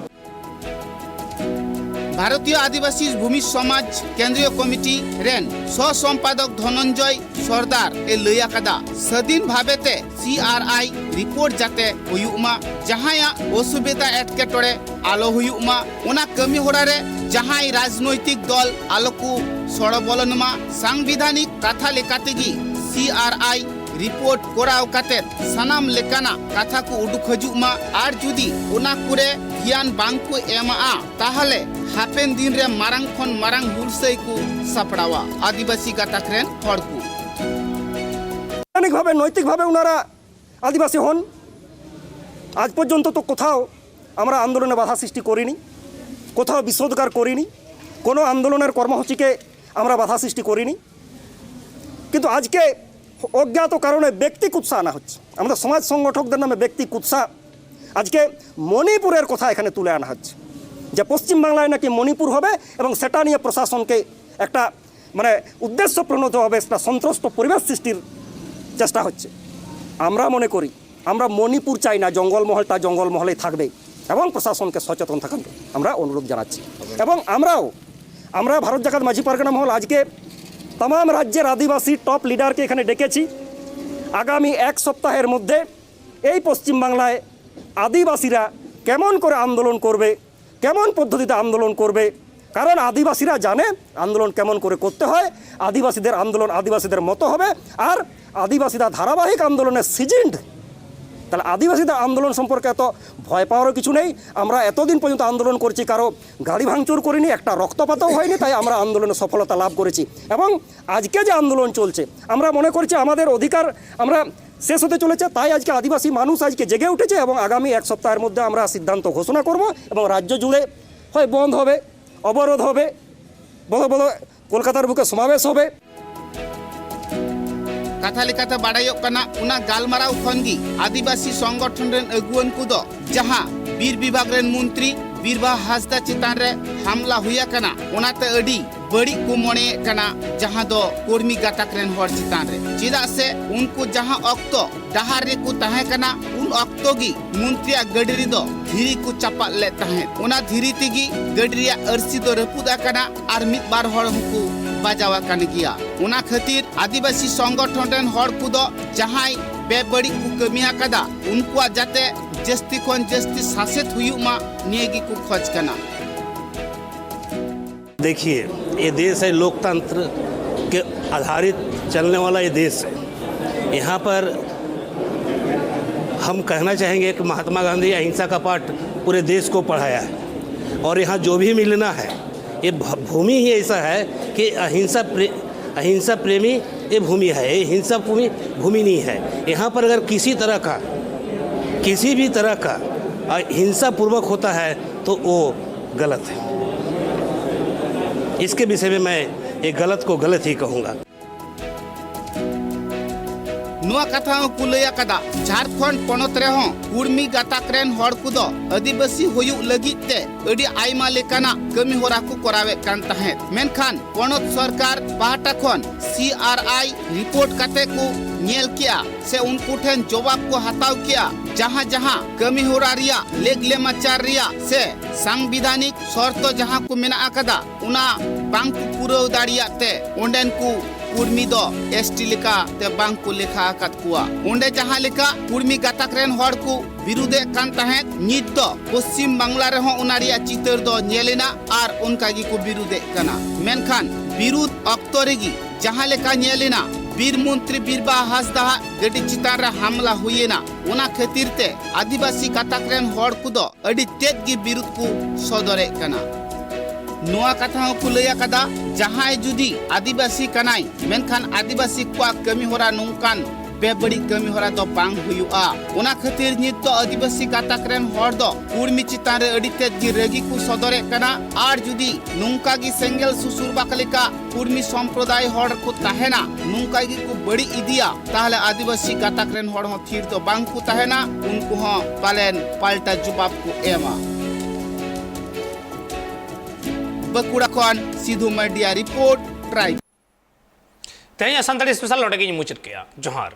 ᱵᱷᱟᱨᱚᱛᱤᱭᱚ ᱟᱹᱫᱤᱵᱟᱹᱥᱤ ᱵᱷᱩᱢᱤ ᱥᱚᱢᱟᱡᱽ ᱠᱮᱱᱫᱨᱤᱭᱚ ᱠᱚᱢᱤᱴᱤ ᱨᱮᱱ ᱥᱚᱦ ᱥᱚᱢᱯᱟᱫᱚᱠ ᱫᱷᱚᱱᱚᱱᱡᱚᱭ ᱥᱚᱨᱫᱟᱨ ᱮ ᱞᱟᱹᱭ ᱟᱠᱟᱫᱟ, ᱥᱟᱹᱫᱷᱤᱱ ᱵᱷᱟᱵᱮ ᱛᱮ ᱥᱤᱟᱨᱟᱭ ᱨᱤᱯᱳᱨᱴ ᱡᱟᱛᱮ ᱦᱩᱭᱩᱜ ᱢᱟ, ᱡᱟᱦᱟᱸᱭᱟᱜ ᱚᱥᱩᱵᱤᱫᱷᱟ ᱮᱴᱠᱮᱴᱚᱬᱮ ᱟᱞᱚ ᱦᱩᱭᱩᱜ ᱢᱟ, ᱚᱱᱟ ᱠᱟᱹᱢᱤ ᱦᱚᱨᱟ ᱨᱮ ᱡᱟᱦᱟᱸᱭ ᱨᱟᱡᱽᱱᱳᱭᱛᱤᱠ ᱫᱚᱞ ᱟᱞᱚ ᱠᱚ ᱥᱚᱲᱚ ᱵᱚᱞᱚᱱ ᱢᱟ᱾ ᱥᱟᱝᱵᱤᱫᱷᱟᱱᱤᱠ ᱠᱟᱛᱷᱟ ᱞᱮᱠᱟᱛᱮ ᱜᱮ ᱥᱤᱟᱨᱟᱭ ᱨᱤᱯᱳᱨᱴ ᱠᱚᱨᱟᱣ ᱠᱟᱛᱮ ᱥᱟᱱᱟᱢ ᱞᱮᱠᱟᱱᱟᱜ ᱠᱟᱛᱷᱟ ᱠᱚ ᱩᱰᱩᱠ ᱦᱤᱡᱩᱜ ᱢᱟ᱾ ᱟᱨ ᱡᱩᱫᱤ ᱚᱱᱟ ᱠᱚᱨᱮ ᱫᱷᱮᱭᱟᱱ ᱵᱟᱝ ᱠᱚ ᱮᱢᱟᱜᱼᱟ, ᱛᱟᱦᱚᱞᱮ ᱦᱟᱯᱮᱱ ᱫᱤᱱ ᱨᱮ ᱢᱟᱨᱟᱝ ᱠᱷᱚᱱ ᱢᱟᱨᱟᱝ ᱦᱩᱞᱥᱟᱹᱭ ᱠᱚ ᱥᱟᱯᱲᱟᱣᱟ ᱟᱹᱫᱤᱵᱟᱹᱥᱤ ᱜᱟᱛᱟᱠ ᱨᱮᱱ ᱦᱚᱲ ᱠᱚ᱾ সাংবিধানিকভাবে, নৈতিকভাবে ওনারা আদিবাসী হন। আজ পর্যন্ত তো কোথাও আমরা আন্দোলনে বাধা সৃষ্টি করিনি, কোথাও বিষোদগার করিনি, কোনো আন্দোলনের কর্মসূচিকে আমরা বাধা সৃষ্টি করিনি। কিন্তু আজকে অজ্ঞাত কারণে ব্যক্তি কুৎসা আনা হচ্ছে, আমাদের সমাজ সংগঠকদের নামে ব্যক্তি কুৎসা। আজকে মণিপুরের কথা এখানে তুলে আনা হচ্ছে যে পশ্চিমবাংলায় নাকি মণিপুর হবে এবং সেটা নিয়ে প্রশাসনকে একটা মানে উদ্দেশ্য প্রণোদিতভাবে একটা সন্ত্রস্ত পরিবেশ সৃষ্টির চেষ্টা হচ্ছে। আমরা মনে করি আমরা মণিপুর চাই না, জঙ্গলমহলটা জঙ্গলমহলেই থাকবে এবং প্রশাসনকে সচেতন থাকার আমরা অনুরোধ জানাচ্ছি। এবং আমরাও আমরা ভারত জাকাত মাঝি পারগানা মহল আজকে তামাম রাজ্যের আদিবাসী টপ লিডারকে এখানে ডেকেছি। আগামী এক সপ্তাহের মধ্যে এই পশ্চিমবাংলায় আদিবাসীরা কেমন করে আন্দোলন করবে, কেমন পদ্ধতিতে আন্দোলন করবে, কারণ আদিবাসীরা জানে আন্দোলন কেমন করে করতে হয়। আদিবাসীদের আন্দোলন আদিবাসীদের মতো হবে। আর আদিবাসীরা ধারাবাহিক আন্দোলনের সিজনড, তাহলে আদিবাসীদের আন্দোলন সম্পর্কে এত ভয় পাওয়ারও কিছু নেই। আমরা এতদিন পর্যন্ত আন্দোলন করছি, কারো গাড়ি ভাঙচুর করিনি, একটা রক্তপাতও হয়নি, তাই আমরা আন্দোলনে সফলতা লাভ করেছি। এবং আজকে যে আন্দোলন চলছে, আমরা মনে করছি আমাদের অধিকার আমরা শেষ হতে চলেছে। তাই আজকে আদিবাসী মানুষ আজকে জেগে উঠেছে এবং আগামী এক সপ্তাহের মধ্যে আমরা সিদ্ধান্ত ঘোষণা করব এবং রাজ্য জুড়ে হয় বন্ধ হবে, অবরোধ হবে, বড় বড় কলকাতার বুকে সমাবেশ হবে। ᱠᱟᱛᱷᱟ ᱞᱮᱠᱟᱛᱮ ᱵᱟᱰᱟᱭᱚᱜ ᱠᱟᱱᱟ, ᱚᱱᱟ ᱜᱟᱞᱢᱟᱨᱟᱣ ᱠᱷᱚᱱ ᱜᱮ ᱟᱹᱫᱤᱵᱟᱹᱥᱤ ᱥᱚᱝᱜᱚᱴᱷᱚᱱ ᱨᱮᱱ ᱟᱹᱜᱩᱣᱟᱹᱱ ᱠᱚᱫᱚ ᱡᱟᱦᱟᱸ ᱵᱤᱨ ᱵᱤᱵᱷᱟᱜᱽ ᱨᱮᱱ ᱢᱚᱱᱛᱨᱤ ᱵᱤᱨᱵᱟᱦᱟ ᱦᱟᱸᱥᱫᱟ ᱪᱮᱛᱟᱱ ᱨᱮ ᱦᱟᱢᱞᱟ ᱦᱩᱭ ᱟᱠᱟᱱᱟ, ᱚᱱᱟᱛᱮ ᱟᱹᱰᱤ ᱵᱟᱹᱲᱤᱡ ᱠᱚ ᱢᱚᱱᱮᱭᱮᱫ ᱠᱟᱱᱟ, ᱡᱟᱦᱟᱸ ᱫᱚ ᱠᱚᱨᱢᱤ ᱜᱟᱛᱟᱠ ᱨᱮᱱ ᱦᱚᱲ ᱪᱮᱛᱟᱱ ᱨᱮ᱾ ᱪᱮᱫᱟᱜ ᱥᱮ ᱩᱱᱠᱩ ᱡᱟᱦᱟᱸ ᱚᱠᱛᱚ ᱰᱟᱦᱟᱨ ᱨᱮᱠᱚ ᱛᱟᱦᱮᱸ ᱠᱟᱱᱟ, ᱩᱱ ᱚᱠᱛᱚ ᱜᱮ ᱢᱚᱱᱛᱨᱤᱭᱟᱜ ᱜᱟᱹᱰᱤ ᱨᱮᱫᱚ ᱫᱷᱤᱨᱤ ᱠᱚ ᱪᱟᱯᱟᱫ ᱞᱮᱫ ᱛᱟᱦᱮᱸᱫ᱾ ᱚᱱᱟ ᱫᱷᱤᱨᱤ ᱛᱮᱜᱮ ᱜᱟᱹᱰᱤ ᱨᱮᱭᱟᱜ ᱟᱹᱨᱥᱤ ᱫᱚ ᱨᱟᱹᱯᱩᱫ ᱟᱠᱟᱱᱟ ᱟᱨ ᱢᱤᱫ ᱵᱟᱨ ᱦᱚᱲ ᱦᱚᱸᱠᱚ ᱵᱟᱡᱟᱣ ᱟᱠᱟᱱ ᱜᱮᱭᱟ᱾ ᱚᱱᱟ ᱠᱷᱟᱹᱛᱤᱨ ᱟᱹᱫᱤᱵᱟᱹᱥᱤ ᱥᱚᱝᱜᱚᱴᱷᱚᱱ ᱨᱮᱱ ᱦᱚᱲ ᱠᱚᱫᱚ ᱡᱟᱦᱟᱸᱭ ᱵᱮᱵᱟᱹᱲᱤᱡ ᱠᱚ ᱠᱟᱹᱢᱤ ᱟᱠᱟᱫᱟ, ᱩᱱᱠᱩᱣᱟᱜ ᱡᱟᱛᱮ ᱡᱟᱹᱥᱛᱤ ᱠᱷᱚᱱ ᱡᱟᱹᱥᱛᱤ ᱥᱟᱥᱮᱛ ᱦᱩᱭᱩᱜ ᱢᱟ, ᱱᱤᱭᱟᱹ ᱜᱮᱠᱚ ᱠᱷᱚᱡᱽ ᱠᱟᱱᱟ᱾ देखिए, ये देश है, लोकतंत्र के आधारित चलने वाला ये देश है। यहाँ पर हम कहना चाहेंगे कि महात्मा गांधी अहिंसा का पाठ पूरे देश को पढ़ाया है और यहाँ जो भी मिलना है, ये भ- भूमि ही ऐसा है कि अहिंसा प्रे, अहिंसा प्रेमी ये भूमि है, ये हिंसा भूमि भूमि नहीं है। यहाँ पर अगर किसी तरह का किसी भी तरह का अ, हिंसापूर्वक होता है तो वो गलत है। इसके विषय में मैं ये गलत को गलत ही कहूँगा। ᱱᱚᱣᱟ ᱠᱟᱛᱷᱟ ᱦᱚᱸ ᱠᱚ ᱞᱟᱹᱭ ᱟᱠᱟᱫᱟ, ᱡᱷᱟᱲᱠᱷᱚᱸᱰ ᱯᱚᱱᱚᱛ ᱨᱮᱦᱚᱸ ᱠᱩᱲᱢᱤ ᱜᱟᱛᱟᱠ ᱨᱮᱱ ᱦᱚᱲ ᱠᱚᱫᱚ ᱟᱹᱫᱤᱵᱟᱹᱥᱤ ᱦᱩᱭᱩᱜ ᱞᱟᱹᱜᱤᱫ ᱛᱮ ᱟᱹᱰᱤ ᱟᱭᱢᱟ ᱞᱮᱠᱟᱱᱟᱜ ᱠᱟᱹᱢᱤ ᱦᱚᱨᱟ ᱠᱚ ᱠᱚᱨᱟᱣᱮᱫ ᱠᱟᱱ ᱛᱟᱦᱮᱸᱫ᱾ ᱢᱮᱱᱠᱷᱟᱱ ᱯᱚᱱᱚᱛ ᱥᱚᱨᱠᱟᱨ ᱯᱟᱦᱴᱟ ᱠᱷᱚᱱ ᱥᱤ ᱟᱨ ᱟᱭ ᱨᱤᱯᱳᱨᱴ ᱠᱟᱛᱮ ᱠᱚ ᱧᱮᱞ ᱠᱮᱜᱼᱟ ᱥᱮ ᱩᱱᱠᱩ ᱴᱷᱮᱱ ᱡᱚᱵᱟᱵ ᱠᱚ ᱦᱟᱛᱟᱣ ᱠᱮᱜᱼᱟ, ᱡᱟᱦᱟᱸ ᱡᱟᱦᱟᱸ ᱠᱟᱹᱢᱤ ᱦᱚᱨᱟ ᱨᱮᱭᱟᱜ ᱞᱮᱠ ᱞᱮᱢᱟᱪᱟᱨ ᱨᱮᱭᱟᱜ ᱥᱮ ᱥᱟᱝᱵᱤᱫᱷᱟᱱᱤᱠ ᱥᱚᱨᱛᱚ ᱡᱟᱦᱟᱸ ᱠᱚ ᱢᱮᱱᱟᱜ ᱟᱠᱟᱫᱟ, ᱚᱱᱟ ᱵᱟᱝ ᱠᱚ ᱯᱩᱨᱟᱹᱣ ᱫᱟᱲᱮᱭᱟᱜ ᱛᱮ ᱚᱸᱰᱮᱱ ᱠᱚ ᱠᱩᱲᱢᱤ ᱫᱚ ᱮᱥ ᱴᱤ ᱞᱮᱠᱟ ᱛᱮ ᱵᱟᱝ ᱠᱚ ᱞᱮᱠᱷᱟ ᱟᱠᱟᱫ ᱠᱚᱣᱟ᱾ ᱚᱸᱰᱮ ᱡᱟᱦᱟᱸ ᱞᱮᱠᱟ ᱠᱩᱲᱢᱤ ᱜᱟᱛᱟᱠ ᱨᱮᱱ ᱦᱚᱲ ᱠᱚ ᱵᱤᱨᱩᱫᱷᱮᱫ ᱠᱟᱱ ᱛᱟᱦᱮᱸᱫ, ᱱᱤᱛ ᱫᱚ ᱯᱚᱥᱪᱤᱢ ᱵᱟᱝᱞᱟ ᱨᱮᱦᱚᱸ ᱚᱱᱟ ᱨᱮᱭᱟᱜ ᱪᱤᱛᱟᱹᱨ ᱫᱚ ᱧᱮᱞ ᱮᱱᱟ ᱟᱨ ᱚᱱᱠᱟ ᱜᱮᱠᱚ ᱵᱤᱨᱩᱫᱷᱮᱫ ᱠᱟᱱᱟ᱾ ᱢᱮᱱᱠᱷᱟᱱ ᱵᱤᱨᱩᱫᱷ ᱚᱠᱛᱚ ᱨᱮᱜᱮ ᱡᱟᱦᱟᱸ ᱞᱮᱠᱟ ᱧᱮᱞ ᱮᱱᱟ, ᱵᱤᱨ ᱢᱚᱱᱛᱨᱤ ᱵᱤᱨᱵᱟᱦᱟ ᱦᱟᱸᱥᱫᱟᱣᱟᱜ ᱜᱟᱹᱰᱤ ᱪᱮᱛᱟᱱ ᱨᱮ ᱦᱟᱢᱞᱟ ᱦᱩᱭ ᱮᱱᱟ᱾ ᱚᱱᱟ ᱠᱷᱟᱹᱛᱤᱨ ᱛᱮ ᱟᱹᱫᱤᱵᱟᱹᱥᱤ ᱜᱟᱛᱟᱠ ᱨᱮᱱ ᱦᱚᱲ ᱠᱚᱫᱚ ᱟᱹᱰᱤ ᱛᱮᱫ ᱜᱮ ᱵᱤᱨᱩᱫᱷ ᱠᱚ ᱥᱚᱫᱚᱨᱮᱫ ᱠᱟᱱᱟ᱾ ᱱᱚᱣᱟ ᱠᱟᱛᱷᱟ ᱦᱚᱸᱠᱚ ᱞᱟᱹᱭ ᱟᱠᱟᱫᱟ, ᱡᱟᱦᱟᱸᱭ ᱡᱩᱫᱤ ᱟᱹᱫᱤᱵᱟᱹᱥᱤ ᱠᱟᱱᱟᱭ, ᱢᱮᱱᱠᱷᱟᱱ ᱟᱹᱫᱤᱵᱟᱹᱥᱤ ᱠᱚᱣᱟᱜ ᱠᱟᱹᱢᱤ ᱦᱚᱨᱟ ᱱᱚᱝᱠᱟᱱ ᱵᱮᱵᱟᱹᱲᱤᱡ ᱠᱟᱹᱢᱤ ᱦᱚᱨᱟ ᱫᱚ ᱵᱟᱝ ᱦᱩᱭᱩᱜᱼᱟ᱾ ᱚᱱᱟ ᱠᱷᱟᱹᱛᱤᱨ ᱱᱤᱛ ᱫᱚ ᱟᱹᱫᱤᱵᱟᱹᱥᱤ ᱜᱟᱛᱟᱠ ᱨᱮᱱ ᱦᱚᱲ ᱫᱚ ᱠᱩᱲᱢᱤ ᱪᱮᱛᱟᱱ ᱨᱮ ᱟᱹᱰᱤ ᱛᱮᱫ ᱜᱮ ᱨᱟᱹᱜᱤ ᱠᱚ ᱥᱚᱫᱚᱨᱮᱫ ᱠᱟᱱᱟ᱾ ᱟᱨ ᱡᱩᱫᱤ ᱱᱚᱝᱠᱟ ᱜᱮ ᱥᱮᱸᱜᱮᱞ ᱥᱩᱥᱩᱨ ᱵᱟᱠ ᱞᱮᱠᱟ ᱠᱩᱲᱢᱤ ᱥᱚᱢᱯᱨᱚᱫᱟᱭ ᱦᱚᱲ ᱠᱚ ᱛᱟᱦᱮᱱᱟ, ᱱᱚᱝᱠᱟ ᱜᱮᱠᱚ ᱵᱟᱹᱲᱤᱡ ᱤᱫᱤᱭᱟ, ᱛᱟᱦᱞᱮ ᱟᱹᱫᱤᱵᱟᱹᱥᱤ ᱜᱟᱛᱟᱠ ᱨᱮᱱ ᱦᱚᱲ ᱦᱚᱸ ᱛᱷᱤᱨ ᱫᱚ ᱵᱟᱝ ᱠᱚ ᱛᱟᱦᱮᱱᱟ, ᱩᱱᱠᱩ ᱦᱚᱸ ᱯᱟᱞᱮᱱ ᱯᱟᱞᱴᱟ ᱡᱚᱵᱟᱵ ᱠᱚ ᱮᱢᱟ᱾ ᱵᱟᱸᱠᱩᱲᱟ ᱠᱷᱚᱱ ᱥᱤᱫᱷᱩ ᱢᱟᱨᱰᱤᱭᱟᱜ ᱨᱤᱯᱳᱨᱴ, ᱴᱨᱟᱭᱤᱵ᱾ ᱛᱮᱦᱮᱧᱟᱜ ᱥᱟᱱᱛᱟᱲᱤ ᱥᱯᱮᱥᱟᱞ ᱱᱚᱰᱮ ᱜᱤᱧ ᱢᱩᱪᱟᱹᱫ ᱠᱮᱜᱼᱟ᱾ ᱡᱚᱦᱟᱨ᱾